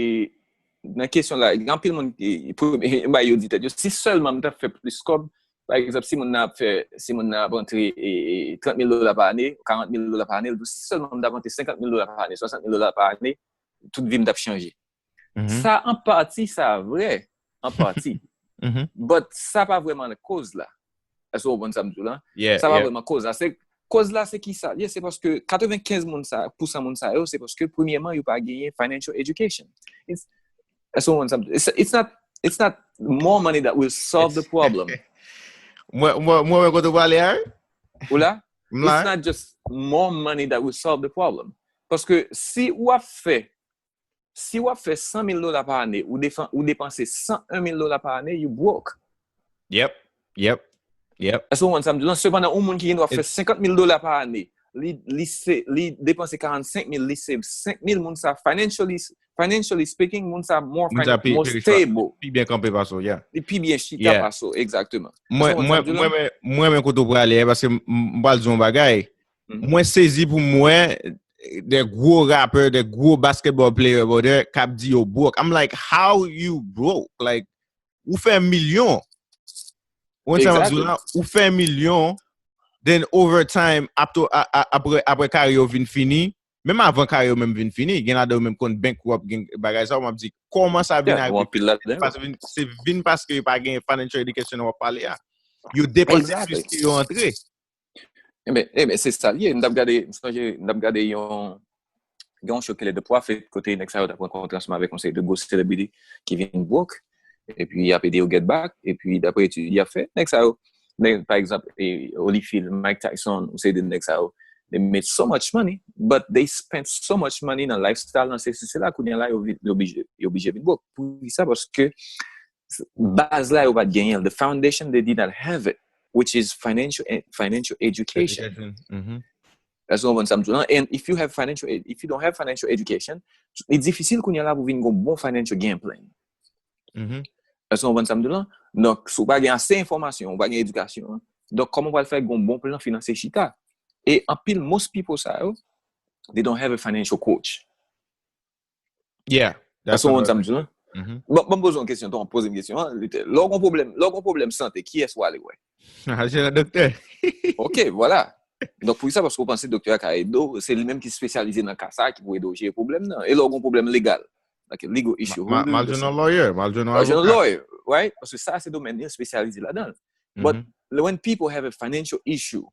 nan kesyon la, gen anpil moun, e, e, pou, e, e, yo di tèt yo, si sèlman m ta fè plis kòb, pa egzanp, si moun nan ap fè, si moun nan ap rantre e, e, trant mil dola pa ane, karant mil dola pa ane, l di, si sèlman m ta rantre senkant mil dola pa ane, swasant mil dola pa ane, tout vi m t ap chanje. Sa, an pati, sa vrè, an pati. But sa pa vrèman koz la. Èske w konprann sa m di w la? Sa pa vrèman koz la. Se, koz la, se ki sa? Yeah, se paske katrevenkenz moun sa, pousan moun sa yo, se paske, premyèman, yo pa genyen financial education. It's, èske w konprann sa m di w? It's, it's not, it's not more money that will solve the problem. Mwen, mwen, mwen wè kote w prale a, wi. Ou la? It's not just more money that will solve the problem. Paske si w ap fè, si w ap fè san mil dola pa ane, ou depan-, ou depanse san en mil dola pa ane, you broke. Yep, yep, yep. Èske w konprann sa m di w la? Sepandan, yon moun ki gen dwa fè senkant mil dola pa ane, li, li se, li depanse karannsenk mil, li save senk mil, moun sa financially, financially speaking, moun sa more, more stable. Pi byen kanpe pase w, yeah. Li pi byen chita pase w, egzakteman. Mwen, mwen, mwen, mwen, mwen, mwen, kote w prale a, paske m, m, m pral di yon bagay. Mwen sezi pou m wè de gwo rapè, de gwo basketball player, brother, k ap di yo broke. I'm like, how you broke? Like, ou fè milyon. Ou konn sa m ap di w la? Ou fè milyon, then over time, apre, apre, apre karyè w vin fini, menm avan karyè w menm vin fini, gen ladan yo menm konn bankrupt, gen bagay sa, w ap di, kòman sa vin arive? Paske vin, se vin paske yo pa gen financial education w ap pale a. Yo depanse plis ke yo antre. Enben, enben, se sa l ye. M t ap gade, m sonje, m t ap gade yon, gen yon show ki rele The Profit, kote nèg sa yo t ap rankontre ansanm avèk yon seri de gwo celebrity ki vin broke, epi y ap ede yo get back, epi dapre etid y ap fè, nèg sa yo, nèg, pa egzanp, e, Holyfield, Mike Tyson, yon seri de nèg sa yo, they made so much money, but they spent so much money nan lifestyle, nan sesi, sela, kounye a la, yo vi-, yo oblije, yo oblije vin broke. Poukisa? Paske baz la yo pa t genyen l. The foundation, they did not have it, which is financial, financial education. Èske w konprann sa m di w la? And if you have financial ed-, if you don't have financial education, li difisil kounye a la pou vin gon bon financial game plan. Èske w konprann sa m di w la? Donk, si w pa gen ase enfòmasyon, w pa gen edikasyon, donk, kòman w pral fè gon bon plan finansyè chita? E anpil, most people sa yo, they don't have a financial coach. Yeah. Èske w konprann sa m di w la? Bon, bon, poze yon kesyon, tou, poze yon kesyon. Lè w gen pwoblèm, lè w gen pwoblèm sante, kiyès w ale wè? Al chèche doktè. Ok, vwala. Donk, pou sa, paske w panse doktè a ka ede w, se li menm ki espesyalize nan ka sa, ki pou ede w jere pwoblèm nan. E lè w gen pwoblèm legal, like a legal issue, m al jwenn yon lawyer, m al jwenn yon avoka. Lawyer, right? Paske sa, se domèn li espesyalize ladan l. But when people have a financial issue,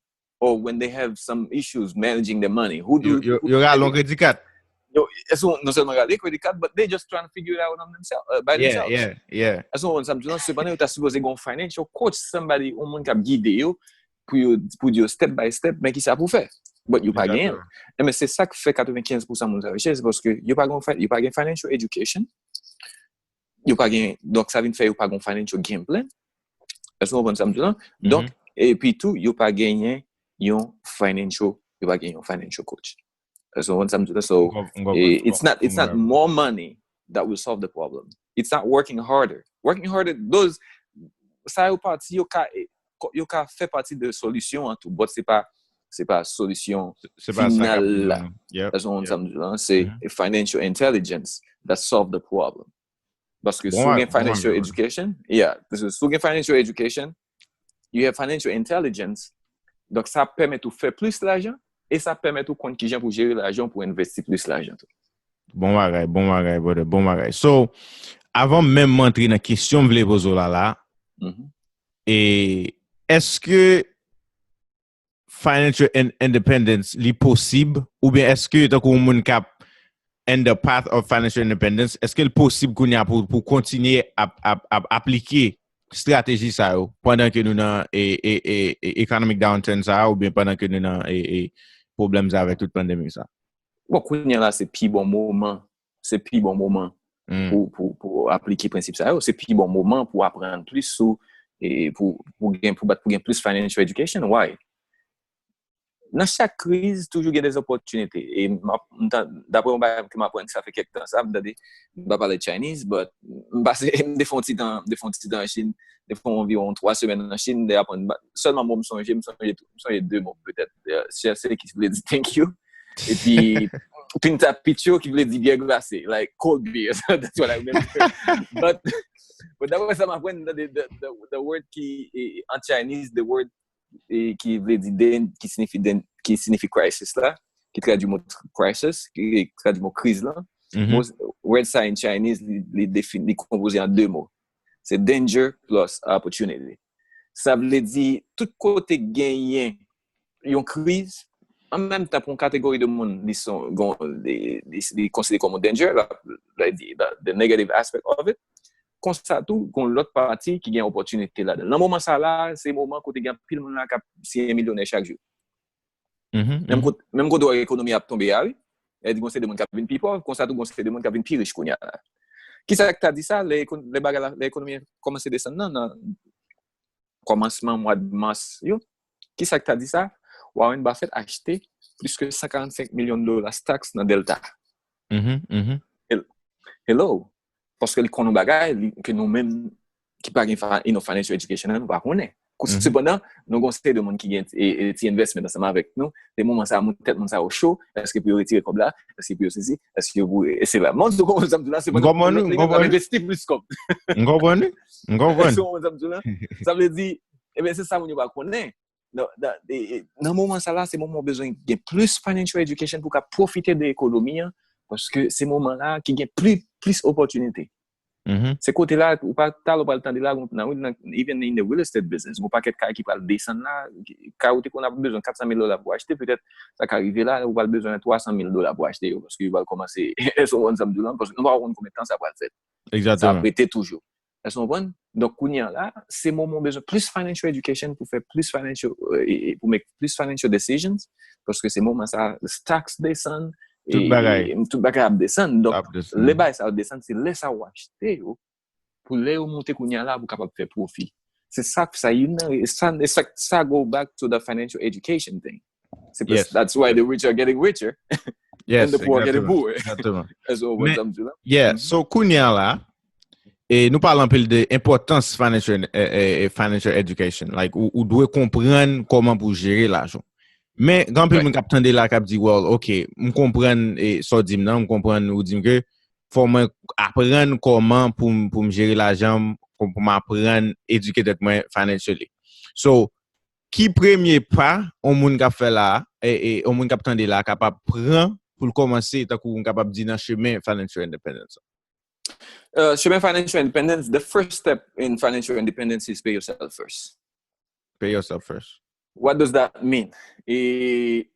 or when they have some issues managing their money, who do yo rale yon kredi kat? Yo, èske non sèlman rale kredi kat, but they just trying to figure it out on themselves, uh, by Yeah, themselves. yeah, yeah. Èske w konprann sa m di w lan? Sepandan, yo ta sipoze gen yon financial coach, somebody, yon moun k ap gide yo pou yo pou di yo step by step, men ki sa pou fè. But yo pa genyen. Ebyen, se sa k fè katrevenkenz pousan moun sa riche, se paske yo pa gen fi- yo pa gen financial education. Yo pa gen, donk sa vin fè yo pa gen financial game plan. Èske w konprann sa m di w lan? Donk, epi tou, yo pa genyen yon financial, yo pa genyen yon financial coach. Èske w konprann sa m di w lan? So, it's not it's not more money that will solve the problem. It's not working harder. Working harder, those sa yo pati yo ka yo ka fè pati de solisyon an tou, but se pa se pa solisyon final la. Èske w konprann sa m di w lan? Se financial intelligence that solve the problem. Paske si w gen financial education, yeah, paske si w gen financial education, you have financial intelligence, donk sa pèmèt ou fè plis lajan e sa pèmèt ou konn kijan pou jere lajan pou envesti plis lajan tou. Bon bagay, bon bagay, brother, bon bagay. So, avan menm m antre nan kesyon m vle poze w la la, e èske financial independence li posib, oubyen èske tankou yon moun k ap in the path of financial independence, èske l posib kounye a pou pou kontinye ap ap ap aplike strateji sa yo pandan ke nou nan e e e e economic downturn sa a oubyen pandan ke nou nan e e pwoblèm sa avèk tout pandemi sa? Bon, kounye a la se pi bon moman, se pi bon moman pou pou pou aplike prensip sa yo, se pi bon moman pou aprann plis sou e pou pou gen pou bat pou gen plis financial education. Why? Nan chak kriz toujou gen de opòtinite e dapre yon bagay ke m aprann sa fè kèk tan sa m tande m pa pale Chinese but m pase m te fè yon ti tan m te fè yon ti tan an Chin, m te fè yon anviwon twa semèn an Chin m te aprann sèlman mo m sonje m sonje m sonje de mo petèt, cherse ki vle di thank you epi pinta picho ki vle di byè glase, like cold beer, that's what I remember. But but dapre sa m aprann the, the, the, the word ki en Chinese, the word e, ki vle di den, ki siyifi den, ki siyifi crisis la, ki tradui mo crisis, ki tradui mo kriz lan. Mo, word sa in Chinese, li, li, defini, li konpoze an de mo. Se danger plus opportunity. Sa vle di, tout kote genyen yon kriz, an menm tan pou yon kategori de moun, li, son, li, li, li konsidere kòm yon danger, la, la, the, the negative aspect of it. Konsa tou, gen lòt pati ki gen opòtinite ladan. Nan moman sa la, se moman kote gen anpil moun la k ap siyen milyonè chak jou. Menm kote, menm kote w wè ekonomi ap tonbe a, wi. E di, gon seri de moun k ap vin pi pòv, konsa tou, gon seri de moun k ap vin pi rich kounye a la. Kisa k ta di sa, lè, lè bagay la, lè ekonomi an kòmanse desann nan, nan kòmansman mwa mas yo, kisa k ta di sa? Warren Buffett achte plis ke san karannsenk milyon dola stocks nan Delta. Hello. Paske li konn yon bagay ke nou menm ki pa gen enough financial education nan, nou pa konnen. Sepandan, nou gon seri de moun ki gen ti investment ansanm avèk nou. Se moman sa a, tèt moun sa yo cho. Èske pou yo retire kòb la? Èske pou yo sezi? Èske pou, e se la. Mwen, se konn sa m di la, se pandan nou ap envesti plis kòb. M konprann ou. M konprann. Sa vle di, ebyen, se sa moun yo pa konnen. Nan moman sa la, se moman ou bezwen gen plis financial education pou w ka pwofite de ekonomi an, paske se moman la ki gen pli, plis opòtinite. Se kote la, ou pa, talè ou pral tande la, nan, even in the real estate business, gon pakèt kay ki pral desann la, kay ou te konn ap bezwen kat san mil dola pou achte, petèt, sa ka rive la, ou pral bezwen twa san mil dola pou achte yo, paske yo pral kòmanse, èske w konprann sa m di w lan? Paske nou pa konn konbyen tan sa pral fèt. Sa ap rete toujou. Èske w konprann? Donk, kounye a la, se moman ou bezwen plis financial education pou fè plis financial, pou make plis financial decisions, paske se moman sa, stocks desann, tout bagay ap desann. Donk, lè bagay sa yo desann, se lè sa ou achte yo, pou lè yo monte kounye a la, pou kapab fè pwofi. Se sa, sa youn nan, sa, sa, sa go back to the financial education thing. That's why the rich are getting richer and the poor are getting poorer. Yeah, so kounye a la, e nou pale anpil de enpòtans financial, eh, eh, financial education. Like, ou, ou dwe konprann kòman pou jere lajan. Men, gen anpil moun k ap tande la, k ap di, well, ok, m konprann e sa w di m nan, m konprann ou di m ke fò mwen aprann kòman pou m, pou m jere lajan m, pou, pou m aprann edike tèt mwen financially. So, ki premye pa yon moun k ap fè la a, e, e, yon moun k ap tande la a kapab pran pou l kòmanse, tankou m kapab di nan chemen financial independence? Uh, chemen financial independence, the first step in financial independence is pay yourself first. Pay yourself first. What does that mean? E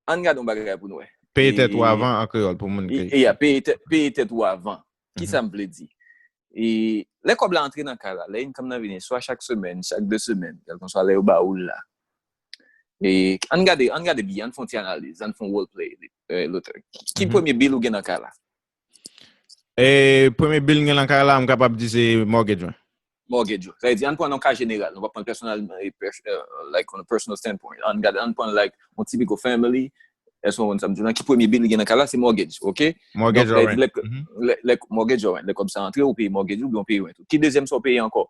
ann gade yon bagay pou nou wè. Peye tèt ou avan an kreyòl pou moun ki. Yeah, peye tèt ou avan. Ki sa m vle di? E lè kòb la antre nan kay la, lè income nan vini, swa chak semèn, chak de semèn, kèlkanswa lè yo ba ou l la. E ann gade, ann gade byen, ann fè yon ti analiz, ann fè yon role play, Luther. Ki premye bill ou gen nan kay la? E premye bill m gen nan kay la, m kapab di se mortgage mwen. Mortgage ou. Sa vle di, ann pran nan ka jeneral, nou pa pran personal, like on a personal standpoint. Ann gade, ann pran like on typical family, èske w konn sa m di w la? Ki premye bill li gen nan kay la, se mortgage, ok? Mortgage or rent. Lè mortgage or rent, lè kòb sa antre, ou peye mortgage ou, ou peye rent ou. Ki dezyèm sa w peye ankò?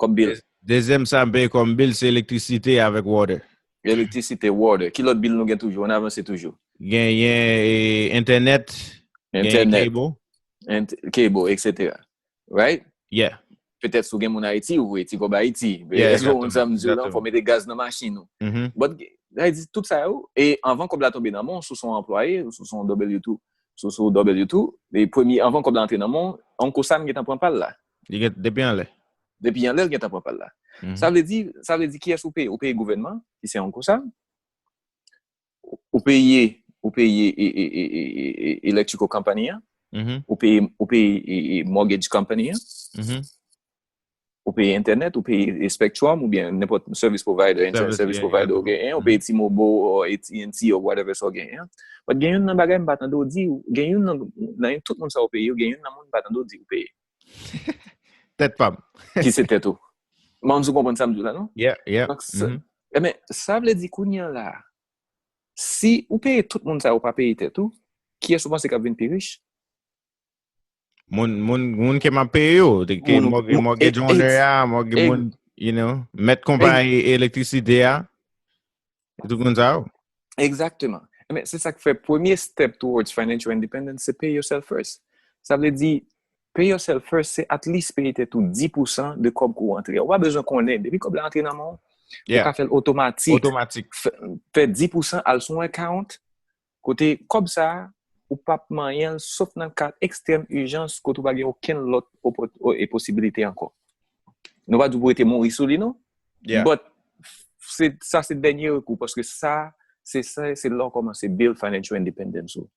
Kòm bill. Dezyèm sa m peye kòm bill, se elektrisite avèk water. Elektrisite, water. Ki lòt bill nou gen toujou? Ann avanse toujou. Genyen entènèt, genyen cable. Cable, et cetera. Right? Yeah. Petèt si w gen moun Ayiti, ou voye ti kòb Ayiti. Èske w konn sa m di w la? Fò w mete gaz nan machin ou. But, sa vle di, tout sa yo, e anvan kòb la tonbe nan men w, si w se yon anplwaye, si w se yon W two, si w se yon W two, e premye, anvan kòb la antre nan men w, Uncle Sam gentan pran pa l la. Li gen depi anlè. Depi anlè, l gentan pran pa l la. Sa vle di, sa vle di kiyès ou peye? Ou peye gouvènman, ki se Uncle Sam. Ou peye, ou peye e, e, e, e, e, electrical company an, ou peye, ou peye e, e, mortgage company an, ou peye internet, ou peye e, Spectrum oubyen nenpòt service provider, internet service provider ou genyen, ou peye T-Mobile ou A T and T ou whatever sa w genyen. But gen youn nan bagay m pa tande w di, gen youn nan, nan tout moun sa w peye, gen youn nan moun m pa tande w di ou peye. Tèt pa m. Ki se tèt ou. Mwen, si w konprann sa m di w la, non? Yeah, yeah. Ebyen, sa vle di kounye a la, si ou peye tout moun sa yo pa peye tèt ou, kiyès ou panse k ap vin pi rich? Moun, moun, moun ke m ap peye yo, ke mortgage owner a, mortgage moun, you know, mèt konpayi elektrisite a, tout moun sa yo. Egzakteman. Men se sa k fè premye step towards financial independence, se pay yourself first. Sa vle di, pay yourself first, se at least peye tèt ou dis pousan de kòb ke w antre. Ou pa bezwen konnen, depi kòb la antre nan men w, ou ka fè l otomatik. Otomatik. Fè dis pousan al sou yon account, kote kòb sa a, ou p ap manyen l, sof nan ka ekstrèm ijans, kote ou pa gen okenn lòt posibilite ankò. Nou pa di w pou rete mouri sou li, non? But, se, sa se dènye rekou, paske sa, se, se, se lè w kòmanse build financial independence ou.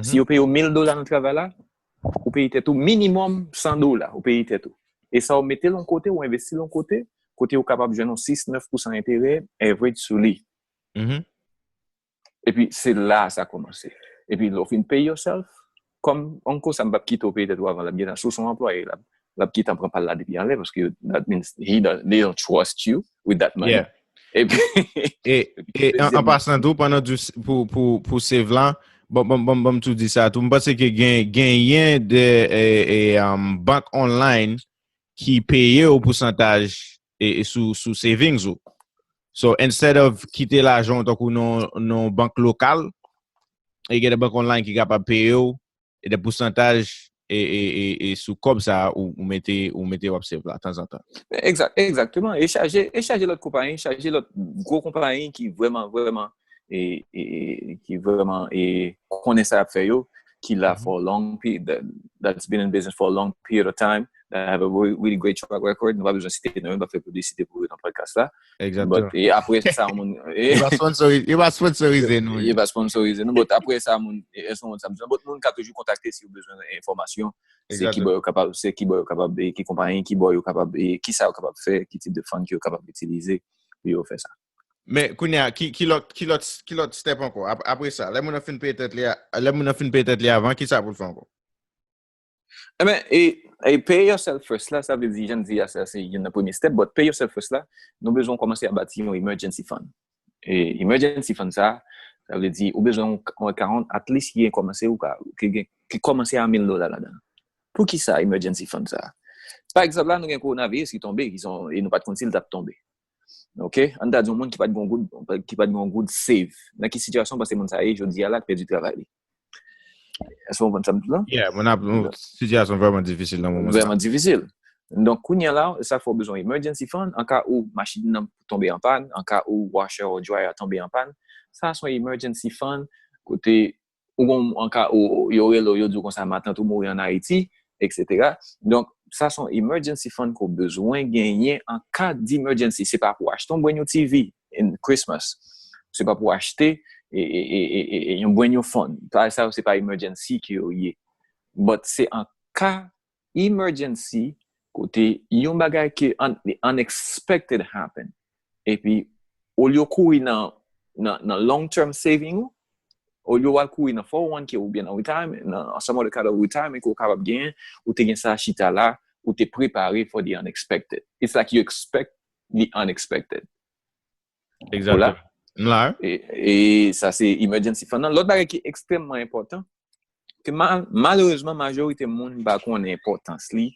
Si yo peye w mil dola nan travay la, ou peye tèt ou minimòm san dola, ou peye tèt ou. E sa w mete l yon kote, ou envesti l yon kote, kote ou kapab jwenn yon sis, nèf pousan enterè, average sou li. Epi se la sa kòmanse. Epi lè w fin pay yourself, kòm Uncle Sam p ap kite w peye tèt ou avan, l ap gentan, si w se yon anplwaye, l ap, l ap gentan pran pa l la depi anlè, paske that means he don't, they don't trust you with that money. Epi, e, e an, an pasan tou, pandan w di pou, pou, pou save la, bon, bon, bon, bon, m tou di sa tou. M panse ke gen, genyen de, e, e, um, bank online ki peye w pousantaj, e, e sou, sou savings ou. So, instead of kite lajan w tankou nan, nan bank lokal, e gen de bank online ki kapab peye w, e de pousantaj, e, e, e, e sou kòb sa ou, ou mete, ou mete w ap save la tanzantan. Egzak, egzakteman. E chaje, e chaje lòt konpayi, chaje lòt gwo konpayi ki vrèman, vrèman, e, e, e ki vrèman, e konnen sa y ap fè yo, ki la for a long period, that, that's been in business for a long period of time, that have a really, really great track record. Nou pa bezwen site non yo, nou pa fè piblisite pou yo nan podcast la. Egzakteman. E apre sa, moun, yo pa sponsorize, yo pa sponsorize nou. Yo pa sponsorize nou, but apre sa, moun, e, e, sa m di, but moun ka toujou kontakte si yo bezwen enfòmasyon. Se ki bò yo kapab, se ki bò yo kapab, e ki konpayi, ki bò yo kapab, e ki sa yo kapab fè, ki tip de fund ki yo kapab itilize pou yo fè sa. Men kounye a, ki, ki lòt, ki lòt, ki lòt step ankò? Ap-, apre sa, lè moun nan fin peye tèt li a, lè moun nan fin peye tèt li avan, ki sa pou l fè ankò? Ebyen, e, e pay yourself first la, sa vle di, jan m di a, sa se youn nan premye step, but pay yourself first la, nou bezwen kòmanse a bati yon emergency fund. E emergency fund sa, sa vle di, ou bezwen yon, yon account, at least ki gen kòmanse, ou ka, ki gen, ki kòmanse a mil dola ladan. Poukisa emergency fund sa? Pa egzanp la, nou gen kowonaviris ki tonbe, ki son, e nou pa t konn si l t ap tonbe. Ok? Ann ta di yon moun ki pa t gen yon goud, ki pa t gen yon goud save. Nan ki sitiyasyon w panse moun sa ye jodi a la k pèdi travay li? Èske w konprann sa m di la? Yeah, mwen ap, yon sitiyasyon vrèman difisil nan moman sa. Vrèman difisil. Donk, kounye a la, sa fè w bezwen emergency fund, an ka ou machin nan tonbe an pàn, an ka ou washer ou dryer tonbe an pàn. Sa se yon emergency fund, kote ou gon, an ka ou, yo rele w, yo di w konsa, matant ou mouri an Ayiti, et cetera. Donk, sa se yon emergency fund ke w bezwen genyen an ka di emergency. Se pa pou achte yon brand new T V in Christmas. Se pa pou achte e, e, e, e, e, yon brand new phone. Sa, sa se pa emergency ke yo ye. But se an ka emergency, kote yon bagay ke un, the unexpected happen. Epi, olye w kouri nan, nan, nan long term saving ou, olye w al kouri nan four oh one K oubyen nan retirement, nan some other kind of retirement ke w kapab genyen, ou te gen sa chita la, ou te prepare for the unexpected. It's like you expect the unexpected. Ou la? Egzakteman. M la. E, e sa se emergency fund nan. Lòt bagay ki ekstrèmman enpòtan, ke mal, malerezman, majorite moun pa konnen enpòtans li,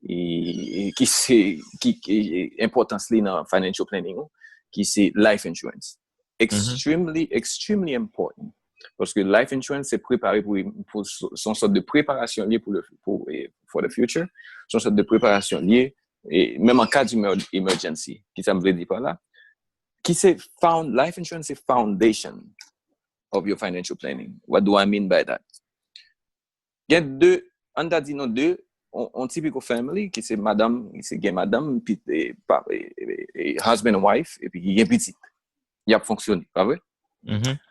e, e ki se, ki, ki enpòtans li nan financial planning ou, ki se life insurance. Extremely, extremely important. Paske life insurance se prepare pou, pou, se yon sòt de preparasyon li pou, le, pou, e, for the future. Se yon sòt de preparasyon li, e, menm an ka di emer-, emergency. Ki sa m vle di pa la? Ki se found, life insurance se foundation of your financial planning. What do I mean by that? Gen de, ann ta di nou de, on, on typical family, ki se madanm, ki se gen madanm, pi, e, pa, e, e, e, husband and wife, epi ki gen pitit. Y ap fonksyone, pa vre?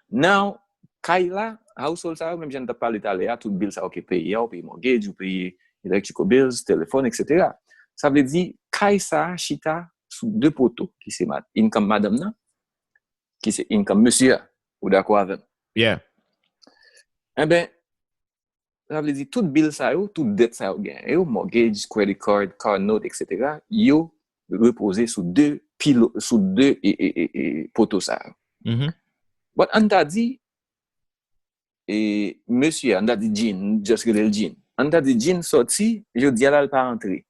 Now, kay la, household sa yo, menm jan n t ap pale talè a, tout bill sa yo ke peye a, ou peye mortgage, ou peye electrical bills, telefòn, et cetera. Sa vle di, kay sa a chita sou de poto, ki se ma-, income madanm nan, ki se income mesye a. Ou dakò avè m? Yeah. Enben, sa vle di tout bill sa yo, tout dèt sa yo genyen yo, mortgage, credit card, car note, et cetera, yo repoze sou de pilo, sou de e, e, e, e, poto sa yo. But ann ta di, e, mesye, ann ta di Jean, just rele l Jean. Ann ta di Jean sòti, jodi a la l pa antre.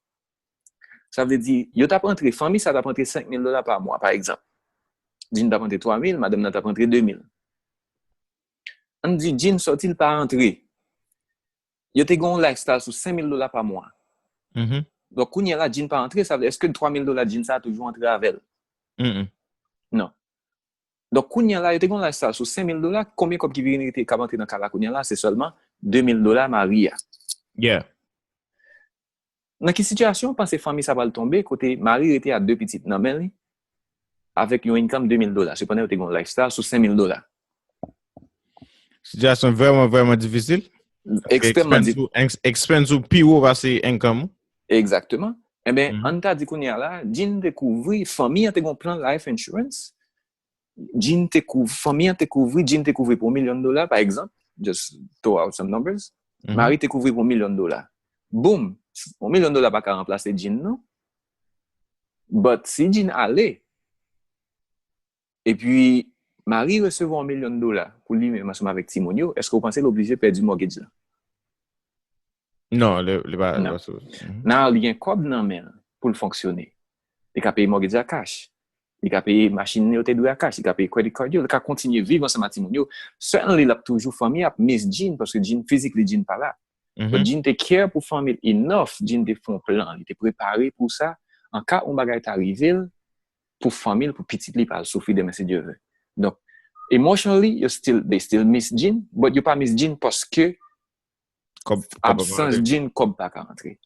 Sa vle di, yo t ap antre, fanmi sa t ap antre senk mil dola pa mwa, pa egzanp. Jean t ap antre twa mil, madanm nan t ap antre de mil. Ann di Jean sòti, l pa antre. Yo te gen yon lifestyle sou senk mil dola pa mwa. Donk, kounye a la, Jean pa antre, sa vle, èske twa mil dola Jean sa a toujou antre avè l? Non. Donk, kounye a la, yo te gen yon lifestyle sou senk mil dola, konbyen kòb ki vin rete k ap antre nan kay la kounye a la? Se sèlman de mil dola mari a. Yeah. Nan ki sitiyasyon w panse fanmi sa pral tonbe kote mari rete a de pitit nan men li avèk yon income de mil dola, sepandan yo te gen yon lifestyle sou senk mil dola? Sitiyasyon vrèman, vrèman difisil. Ekstrèmman difisil. Expense ou pi wo pase income ou. Egzakteman. Enben, ann ta di kounye a la, Jean te kouvri, fanmi an te gen yon plan life insurance. Jean te kouvri, fanmi an te kouvri, Jean te kouvri pou yon milyon dola, pa egzanp. Just throw out some numbers. Mari te kouvri pou yon milyon dola. Boom! Yon milyon dola pa ka ranplase Jean, non. But si Jean ale, epi mari resevwa yon milyon dola pou li menm ansanm avèk timoun yo, èske w panse l oblije pèdi mortgage la? Non, li, li pa. Now, li gen kòb nan men l pou l fonksyone. Li ka peye mortgage la cash. Li ka peye machin yo te dwe a cash. Li ka peye credit card yo. Li ka kontinye viv ansanm ak timoun yo. Certainly, l ap toujou, fanmi ap miss Jean, paske Jean, physically, Jean pa la. But Jean te care pou fanmi l enough. Jean te fè yon plan. Li te prepare pou sa. An ka yon bagay ta rive l, pou fanmi l, pou pitit li pa al soufri demen si Dye vle. Donk, emotionally, yo still, they still miss Jean, but yo pa miss Jean paske absans Jean, kòb pa ka antre.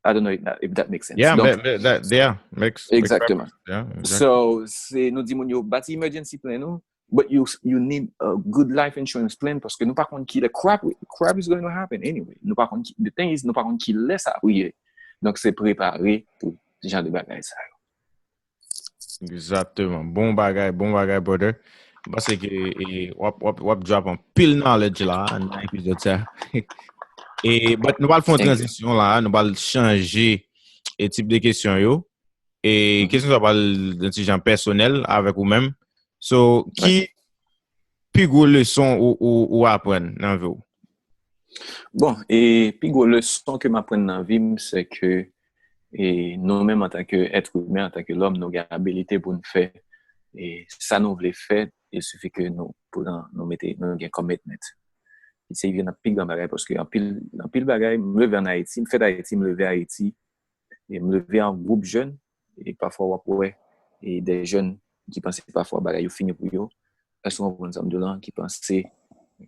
I don't know if that, if that makes sense. Yeah, that, yeah, makes, makes Exactement. So, se nou di moun yo bati emergency plan nou, but you, you need a good life insurance plan paske nou pa konn ki lè crap, crap is going to happen anyway. Nou pa konn ki, the thing is, nou pa konn ki lè sa ap rive. Donk, se prepare pou jan de bagay sa yo. Egzakteman. Bon bagay, bon bagay, brother. M panse ke, e, w ap, w ap, w ap drop anpil knowledge la, nan epizòd sa. E, but nou pral fè yon tranzisyon la, nou pral chanje e tip de kesyon yo. E kesyon sa pral yon ti jan pèsonèl avèk ou menm. So, ki pi gwo leson ou, ou, ou aprann nan vi w? Bon, e pi gwo leson ke m aprann nan vi m, se ke, e nou menm antanke èt imen, antanke lòm, nou gen abilite pou n fè, e sa nou vle fè, il suffit ke nou pran, nou mete, nou gen commitment. se youn nan pi gran bagay, paske anpil, anpil bagay, m leve ann Ayiti, m fèt Ayiti, m leve Ayiti, e m leve an gwoup jèn, e pafwa w ap wè, e de jèn ki panse pafwa bagay yo fini pou yo, èske w konprann sa m di w lan, ki panse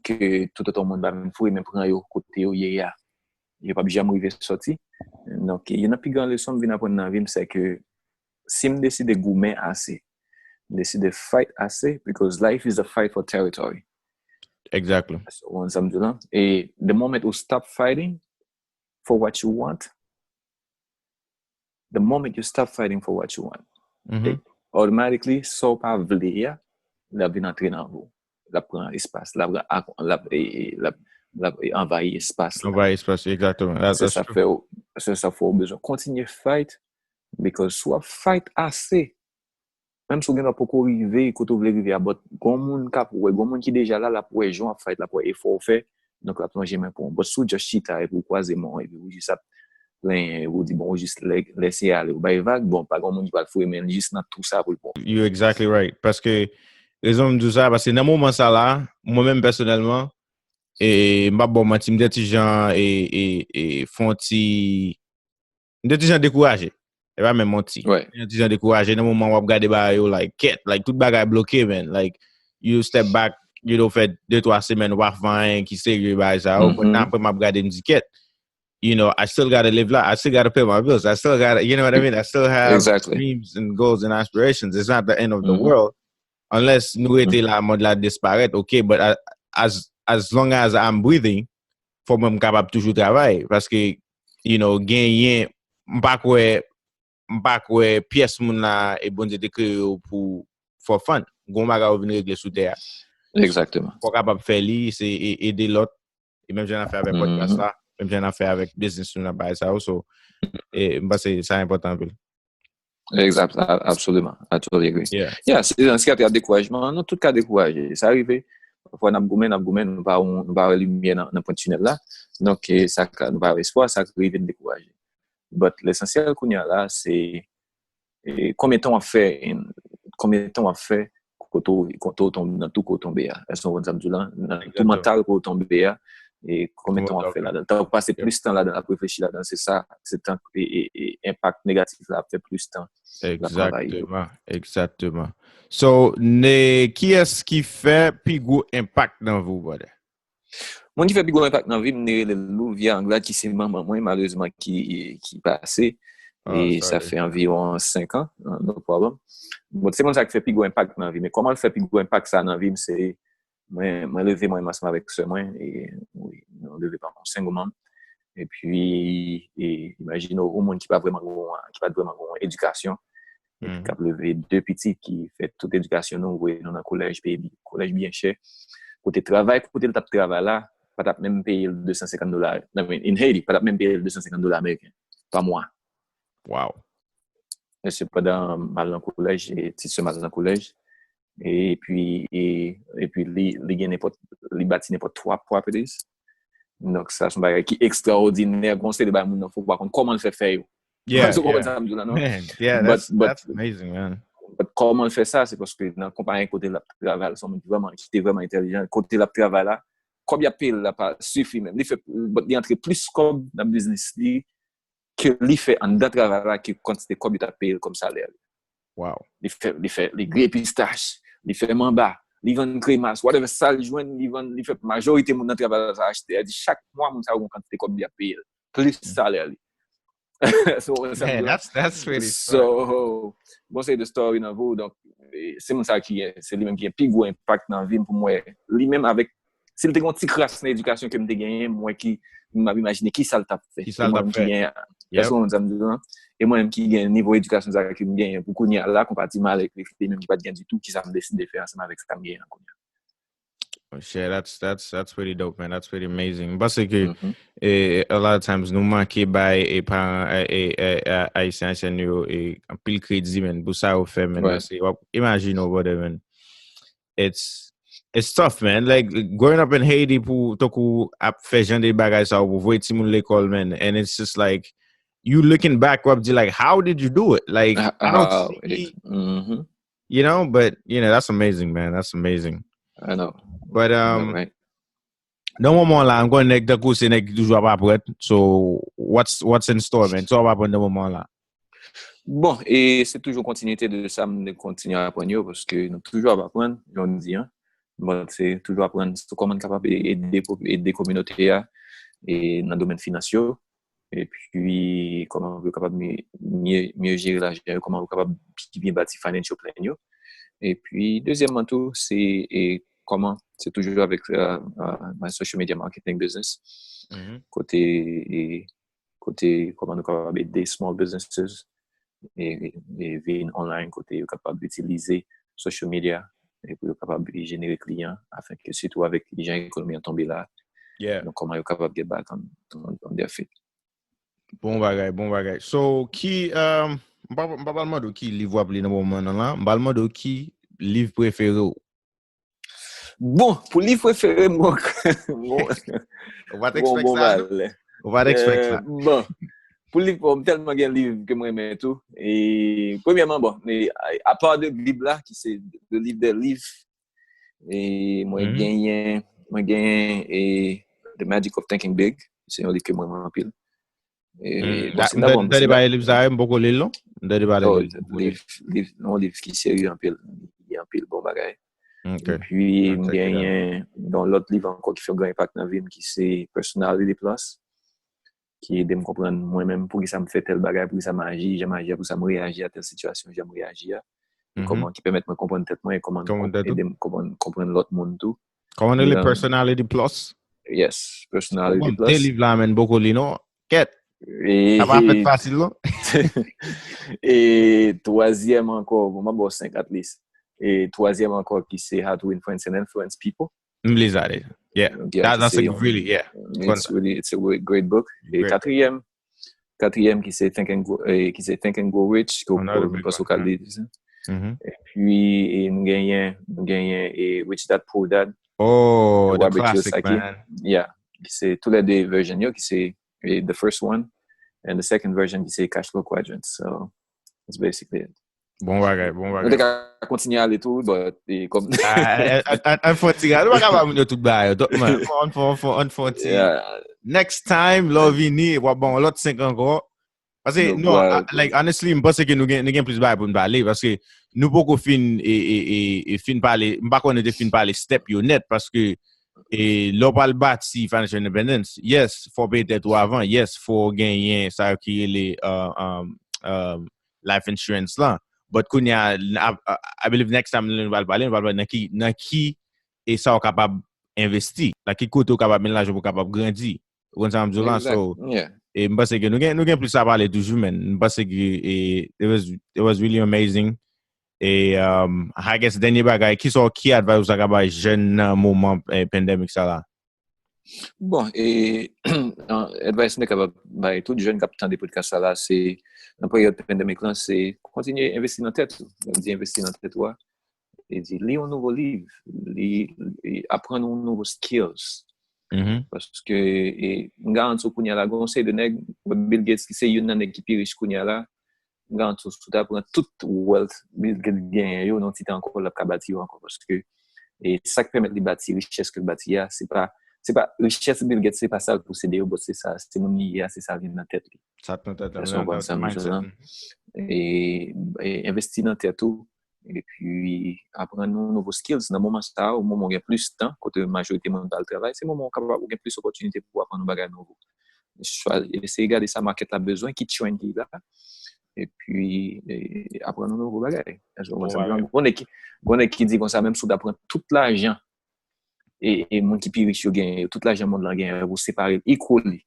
ke toutotan moun pa vin foure men pran yo kote yo ye a, yo p ap janm rive sòti. Donk, youn nan pi gran leson m vin aprann nan vi m, se ke si m deside goumen ase, m deside fight ase, because life is a fight for territory. Exactly. So, w konn sa m di w lan. E the moment you stop fighting for what you want, the moment you stop fighting for what you want, Mhm. automatically, sa w pa vle a, l ap vin antre nan vi w. L ap pran espas, l ap, l ap, e, e, l ap, l ap, e, anvayi espas la. Anvayi espas, exactement. That, Se that's sa true. Fè w, se sa fè w bezwen kontinye fight, because si w ap fight ase, menm si w gen dwa poko rive kote w vle rive a, but gon moun k ap wè, gon moun ki deja la, l ap wè jan w ap fight, l ap wè efò w fè, donk l ap lonje men pou w. But si w just chita epi w kwaze men w, epi w jis ap plenyen, epi w di, bon, w jis lè, lèse ale, w bay vag, bon, pa gon moun ki pral foure men l jis nan tou sa pou l pran w. You're exactly right. Paske, rezon m di w sa, paske nan moman sa la, mwen menm pèsonèlman, e m p ap ba w manti, m te ti jan, e, e, e, fè yon ti, m te ti jan dekouraje. E pa menm manti. Right. M te ti jan dekouraje nan moman w ap gade bagay yo, like, kèt, like, tout bagay bloke, man. Like, you step back, you know, fè de twa semèn, w pa fè anyen ki serye, bagay sa yo. Mhm. Kounye a apre m ap gade, m di, kèt. You know, I still gotta live life. I still gotta pay my bills. I still gotta, you know what I mean? I still have Exactly. dreams and goals and aspirations. It's not the end of the Mhm. world. Unless nou rete la, mond la disparèt, ok, but I, as, as long as I'm breathing, fò mwen m kapab toujou travay. Paske, you know, genyen, m pa kwè, m pa kwè pyès moun la, e Bondye te kreye yo pou for fun. Gon bagay ou vin regle sou tè a. Exactement. Fò w kapab fè li, se e, ede lòt. E menm jan n ap fè avèk podcast la, menm jan n ap fè avèk biznis nou nan bagay sa yo. So, e, m panse sa enpòtan anpil. Exact, a- absolument. I totally agree. Yeah. Yeah, se nan ka dekourajman, nou tout ka dekouraje. Sa rive. Pafwa n ap goumen, n ap goumen, nou pa wè, nou pa wè limyè nan, nan pwent tinèl la. Donk, e, sa ka, nou pa wè espwa, sa ka rive n dekouraje. But lesansyèl kounye a la, se, e, konbyen tan w ap fè, konbyen tan w ap fè kote w, kote w tonbe, nan tou kote w tonbe a. Èske w konn sa m di w lan? Nan tou Exactement. Mantal kote w tonbe a, e konbyen tan w ap fè ladan? Tan w pase plis tan ladan, ap reflechi ladan, se sa, se tan e, e, e enpak negatif la ap fè plis tan l ap anvayi tou. Exactement, exactement. So, ne, kiyès ki fè pi gwo enpak nan vi w, brother? Moun ki fè pi gwo enpak nan vi m, ne rele Louvia Anglade, ki se manman mwen, malerezman, ki, ki pase. Ah, E sa sorry. Fè anviwon senk an, no problem. Bon, se moun sa ki fè pi gwo enpak nan vi m. Men kòman l fè pi gwo enpak sa nan vi m, se mwen, mwen leve mwen menm ansanm avèk sè mwen, e wi, nou leve pa yon single mom. Epi, e, imajine w, yon moun ki pa vrèman gon, ki pa t vrèman gon edikasyon, epi Mhm. k ap leve de pitit, ki fè tout edikasyon nou, voye nou nan kolèj, peye bi-, kolèj byen chè. Kote travay, kote l t ap travay la, pa t ap menm peye l de san senkant dola, I mean, in Haiti, pa t ap menm peye l de san senkant dola ameriken pa mwa. Wow. E sepandan, m al nan kolèj, e ti sè m al nan kolèj. Epi, e, epi li, li gen nenpòt, li bati nenpòt twa properties. Donk, sa se yon bagay ki ekstraòdinè, gon seri de bagay moun nan fè, ou pa konn kòman l fè fè yo. Yeah, So, w konprann yeah. Sa m di w la, non? Man, yeah, But- that's, but- that's amazing, man. But kòman l fè sa, se paske nan konpayi kote l ap travay, se yon moun ki vrèman, ki te vrèman entèlijan, kote l ap travay la, kòb y ap peye l la pa sifi menm. Li fè, but li antre plis kòb nan biznis li ke li fè anndan travay la ke kantite kòb yo t ap peye l kòm salè li. Wow. Li fè, li fè, li griye pistach, li fè manba, li vann kremas, whatever sa l jwenn, li vann, li fè majorite moun nan travay la sa achte. Li di chak mwa, moun sa yo gon kantite kòb y ap peye l, plis salè li. So, sa m Man, di w la. That's, that's really fun. So, bon, se de story nan vi w, donk, e, se moun sa ki, se li menm ki gen pi gwo enpak nan vi m pou mwen. Li menm avèk, si l te gen yon ti kras nan edikasyon ke m te genyen, mwen ki, m ap imajine ki sa l t ap fè. Ki sa l t ap fè. Mwen ki genyen, Yep. èske w konn sa m di w lan? E mwen menm ki gen nivo edikasyon sa ke m genyen pou kounye a la, konpatiman avèk li menm ki pa t gen ditou, ki sa m deside fè ansanm avèk sa m genyen an kounye a. Oh, shit, that's, that's, that's pretty dope, man. That's pretty amazing. M panse ke, Mhm. eh, a lot of times, nou manke bay, eh, paran, eh, eh, eh, eh, Ayisyen, Ayisyèn yo, eh, anpil kredi, man, pou sa yo fè, man. Right. Paske w ap imajine w, brother, man. It's, it's tough, man. Like, growing up in Haiti, pou, tankou, ap fè jan de bagay sa yo, pou voye timoun lekòl, man. And it's just like, you looking back, w ap di, like, how did you do it? Like, Ah, I don't ah, see, mhm. you know, but, you know, that's amazing, man. That's amazing. I know. But, um, Right. nan moman la, m konnen nèg tankou se nèg ki toujou ap aprann. So, what's, what's in store, man? Sa w ap aprann nan moman la? Bon, e se toujou kontinite de sa m kontinye aprann yo, paske nou toujou ap aprann, jan w di an. Bon, se toujou aprann sou kòman n kapab ede, ede kominote a e nan domèn finans yo. Epi, kòman pou yo kapab mye, mye, mye jere lajan yo, kòman pou yo kapab pi byen bati financial plan yo. Epi, dezyèmman tou, se e, kòman, se toujou avèk uh, uh, my social media marketing business. Mm -hmm. Kote e, kote kòman nou kapab ede small businesses e, e vin online kote yo kapab itilize social media e pou yo kapab jenere kliyan afenke sitou avèk jan ekonomi an tonbe la. Yeah. Donk kòman yo kapab get back on, on, on their feet. Bon bagay, bon bagay. So, ki, um, m pa pral mande w ki liv w ap li nan moman nan la, m pral mande w ki liv prefere w. Bon, pou liv prefere m, bon, ou pa t expect sa, non? Ou pa t expect sa. Bon, pou liv, bon, m tèlman gen liv ke m renmen tou. E, premyèman, bon, apa de Bib la, ki se le livre des livres, e mwen genyen, mwen genyen e The Magic of Thinking Big. Se yon liv ke mwen renmen anpil. E, bon, si m ta ba w yon ti liv sa, m poko li l non. M tande pale de liv. Liv, yon liv ki serye anpil. Li anpil bon bagay. Epi m genyen yon lòt liv ankò ki fè yon gran enpak nan vi m, ki se Personality Plus, ki ede m konprann mwen menm poukisa m fè tèl bagay, poukisa m aji jan m aji a, poukisa m reyaji a tèl sitiyasyon jan m reyaji a. E kòman, ki pèmèt mwen konprann tèt mwen e kòman ede m konprann lòt moun tou. Kòman rele? Personality Plus? Yes, Personality Plus. Bon, de liv la, men, m poko li non. Kèt. Sa pa fèt fasil non. E twazyèm ankò, bon, m ap ba w senk at least. E twazyèm ankò ki se How to Influence and Influence People. M li sa deja. Yeah. That's a really, yeah. It's really, it's a great book. E katriyèm, katriyèm ki se Think and Grow, eh, ki se Think and Grow Rich, ke w panse w ka li. Epi, eh, nou genyen, nou genyen eh, Rich Dad Poor Dad. Oh, the classic, man. Yeah. Ki se tou lè de version yo, ki se eh, the first one and the second version ki se Cash Flow Quadrant. So, that's basically it. Bon bagay, bon bagay. Nou te ka kontinye ale tou, but e, kòm. An fon ti gade, nou pa ka ba moun yo tout bagay yo. An fon, an fon, an fon ti. Next time, lè w vini, w ap ban yon lòt senk ankò. Paske, non, like, honestly, m panse ke nou gen, nou gen plis bagay pou n pale. Paske nou poko fin, e, e, e, e fin pale, m pa konnen te fin pale step yo nèt. Paske e lè w pral bati financial independence, yes, fò w peye tèt ou avan, yes, fò w genyen sa yo ki rele uh, um, um, life insurance lan. But kounye a, I, I believe next time nou pral pale, nou pral pale nan ki, nan ki e sa w kapab envesti, nan ki kote w kapab mennen lajan pou w kapab grandi. Ou konn sa m di w la? So, e m panse ke nou gen, nou gen plis a pale toujou, men m panse ke e, it was, it was really amazing. E um, I guess, dènye bagay, ki sa w, ki advice ou sa ka bay jèn nan moman eh, pandemic sa la? Bon, e advice m te kapab bay tout jèn k ap tande podcast sa la, se nan peryòd pandemic lan, se kontinye envesti nan tèt ou. Lè m di envesti nan tèt ou a, e di li yon nouvo liv, li, li aprann yon nouvo skills. Paske e, m garanti w kounye a la, gen yon seri de nèg, Bill Gates ki se youn nan nèg ki pi rich kounye a la, m garanti w, si w ta pran tout wealth Bill Gates genyen yo, nan ti tan ankò, l ap ka bati yo ankò. Paske e sa k pèmèt li bati richès ke l bati a, se pa, se pa richès Bill Gates, se pa sa l posede yo, but se sa, se moun li ye a, se sa l gen nan tèt li. Sa k nan tèt la, mindset. E, e envesti nan tèt ou, epi aprann yon nouvo skills. Nan moman sa a, moman w gen plis tan, kote majorite moun pa al travay, se moman w kapab, ou gen plis opòtinite pou w aprann yon bagay nouvo. Eseye gade sa market la bezwen, ki trend ki la, epi e, aprann yon nouvo bagay. Gon nèg ki, gon nèg ki di konsa, menm si w ta pran tout lajan e, e moun ki pi rich yo genyen yo, tout lajan mond lan genyen yo, pou separe l equally.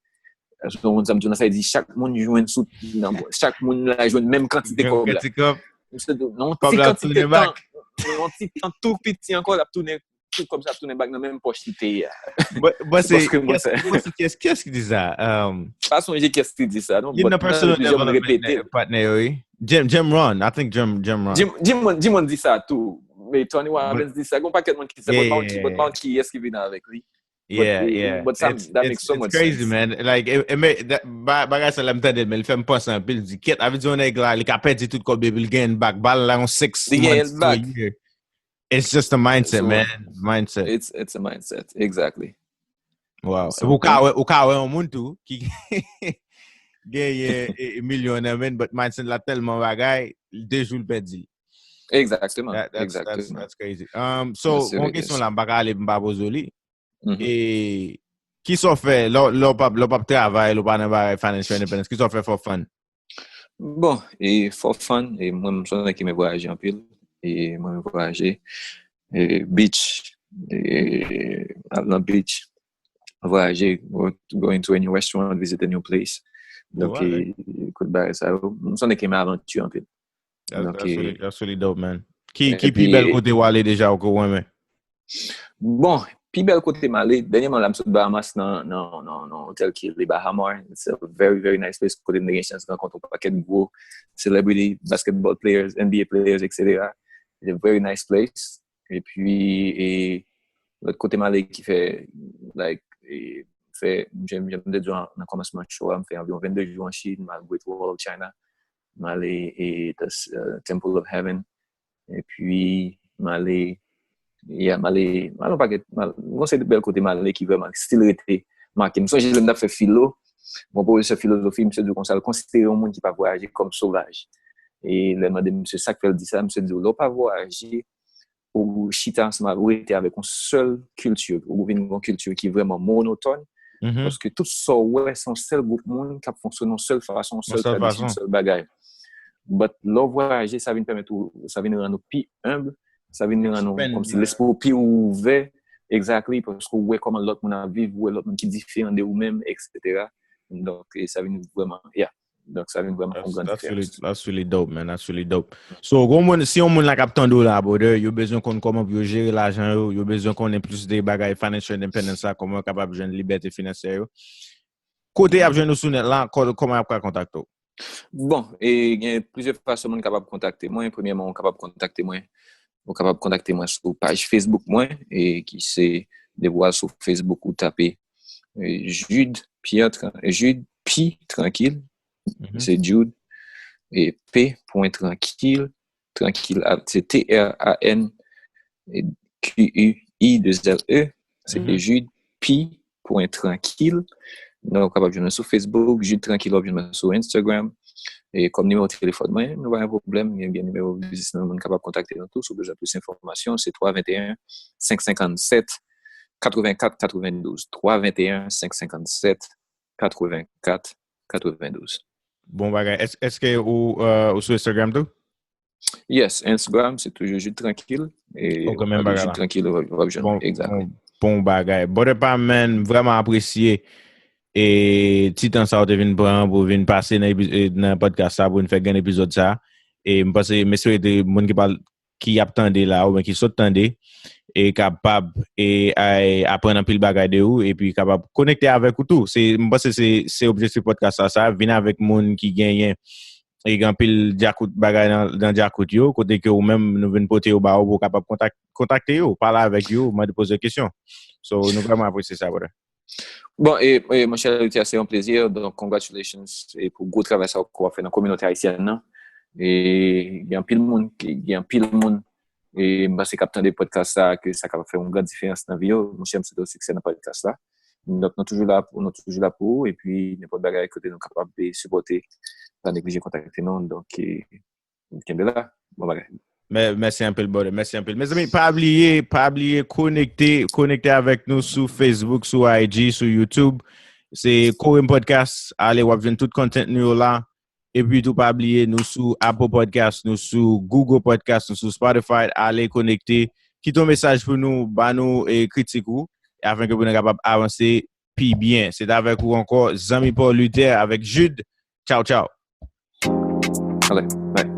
Èske w konn sa m di w la? Sa vle di chak moun jwenn sou, nan, chak moun la jwenn menm kantite kòb la. Nan yon ti kantite tan, nan yon ti tan tou piti ankò, l ap tounen, tout kòb sa ap tounen back nan menm pòch li te ye a. Bon, se kiyès ki di sa? Pa sonje kiyès ki di sa non. Youn nan personal development partner yo, wi. Jim, Jim Rohn, I think Jim, Jim Rohn. Jim, Jim, Jim Rohn di sa tou. Men Tony Robbins di sa. Gon pakèt moun ki di sa, but pa konn ki, but pa konn kiyès ki vin avèk li. Yeah, yeah. But, but that makes so much sense. It's crazy, man. Like, it, it may, that, bagay sa la m tande l, men li fè m panse anpil. Di kèt, avè di yon nèg la, li ka pèdi tout kòb epi li genyen l back. Ba l la yon six months to a year. It's just a mindset, man. Mindset. It's, it's a mindset, exactly. Wow. Epi ou ka wè, ou ka wè yon moun tou ki genyen e, e milyon nan men, but mindset la tèlman bagay, de jou l pèdi l. Exactement. That, that's, that's, Exactement. That's crazy. Um, so, Yes, sir, yon yes. Kesyon la, m pa ka ale m pa poze w li. Mhm. E ki sa w fè, lè w lè w p ap lè w p ap travay, lè w pa nan bagay financial independence, ki sa w fè for fun? Bon, e for fun, e mwen menm se yon nèg ki renmen vwayaje anpil, e mwen renmen vwayaje, e beach, e al nan beach, vwayaje, go, going to a new restaurant, visit a new place. Donk, Alright. E, kout bagay sa yo, mwen se yon nèg ki renmen avanti anpil. That's, Donk, that's, really, e, that's really dope, man. Ki, ki epi, pi bèl kote w ale deja ou ke w renmen? Bon, pi bèl kote m ale, dènyèman la m sot Bahamas nan, nan, nan, nan otèl ki rele Bahamar. It's a very, very nice place. Kote m te gen chans rankontre yon pakèt gwo celebrity, basketball players, N B A players, et cetera. It's a very nice place. Epi, e, lòt kote m ale ki fè, like, e, fè, jan m te di w nan kòmansman show a, m fè anviwon vennde jou an Chin, m al Great Wall of China, m ale e, the, uh, Temple of Heaven, epi m ale, yeah, m ale, m ale yon pakèt, m al, gon seri de bèl kote m ale ki vrèman still rete make m. M sonje lè m t ap fè filo, bon pwofesè filozofi, misye di konsa, l konsidere yon moun ki pa vwayaje kòm sovaj. E lè m mande misye sa k fè l di sa, misye di, lè w pa vwayaje, ou chita ansanm avè, ou rete avèk yon sèl kilti, ou vin yon kilti ki vrèman monotòn, Mhm. Paske tout sa w wè, se yon sèl gwoup moun k ap fonksyone yon sèl fason, yon Yon sèl sèl tradisyon, yon fason. Sèl bagay. But lè w vwayaje, sa vin pèmèt ou, sa vin rann ou pi humble, sa vin rann ou Expand, kòmsi yeah. Lespri w pi ouvè, exactly, paske w wè kòman lòt moun ap viv, ou wè lòt moun ki diferan de ou menm, et cetera. Donk, e sa vin vrèman, yeah. Donk, sa vin vrèman fè yon That's, gran that's really, diferans. That's really dope, man. That's really dope. So, gon moun, si yon moun la k ap tande w la, brother, yo bezwen konn kòman pou yo jere lajan yo, yo bezwen konnen plis de bagay financial independence la, kòman yo kapab jwenn libète finansyè yo. Kote y ap jwenn ou sou nèt la, kò-, kòman y ap ka kontakte w? Bon, e gen plizyè fason moun kapab kontakte mwen. Premyèman, ou kapab kontakte mwen, ou kapab kontakte mwen sou paj Facebook mwen, e ki se, depi w al sou Facebook, ou tape, e, Jude Pierre Tran-, Jude P Tranquille, Mhm. se Jude, e P pwen Tranquille, Tranquille, a, se T R A N Q U I deux L E, se Mhm. Jude P pwen Tranquille. Donk, ou kapab jwenn mwen sou Facebook, Jude Tranquille, ou ap jwenn mwen sou Instagram. E kòm nimewo telefòn mwen, nou pa gen pwoblèm, gen, gen nimewo biznis nou, moun kapab kontakte nou tou, si w bezwen plis enfòmasyon, se twa venteyen, senk senkannsèt, katrevenkat, katrevendouz, twa venteyen, senk senkannsèt, katrevenkat, katrevendouz. Bon bagay. Ès-, èske ou, euh, ou sou Instagram tou? Yes, Instagram, se toujou Jude Tranquille. E Ok, menm w bagay Jude la. Tranquille, w ap, w ap jwenn. Bon, Exactly. Bon, bon bagay. Brother Pam, man, vrèman apresye e ti tan sa ou te vin pran pou vin pase nan epi-, e, nan podcast sa, pou vin fè grenn epizòd sa. E m panse, m espere te moun ki pral, ki ap tande la, oubyen ki sot tande, e kapab, e, ay, aprann anpil bagay de ou, epi kapab konekte avèk ou tou. Se, m panse se, se objektif podcast sa, sa, vin avèk moun ki genyen, e gen anpil djakout bagay nan, nan djakout yo, kote ke ou menm nou vin pote yo ba ou pou w kapab kontak-, kontakte yo, pale avèk yo, mande poze yo kesyon. So, nou vrèman apresye sa, brother. Bon, e, e monchè Luther, se yon plezi. Donk, congratulations e pou gwo travay sa w ap fè nan kominote ayisyèn nan. E gen anpil moun, ki- gen anpil moun, e m panse k ap tande podcast sa, ke sa kapab fè yon gran diferans nan vi yo. Monchè, m swete w siksè nan podcast la. Donk, nou toujou la pou, nou toujou la pou ou, epi nenpòt bagay kote nou kapab e sipòte, pa neglije kontakte nou. Donk, e, kenbe la. Bon bagay. Mè-, mèsi anpil, brother. Mèsi anpil. Mezanmi, pa bliye, pa bliye konekte, konekte avèk nou sou Facebook, sou I G, sou YouTube. Se Korem Podcast. Ale, w ap jwenn tout content nou yo la. Epi tou, pa bliye, nou sou Apple Podcast, nou sou Google Podcast, nou sou Spotify. Ale konekte. Kite yon mesaj pou nou, ba nou e kritik ou, afenke pou nou kapab avanse pi byen. Se t avèk ou ankò, zanmi pa w Luther avèk Jude. Tchaw, tchaw. Ok, bye.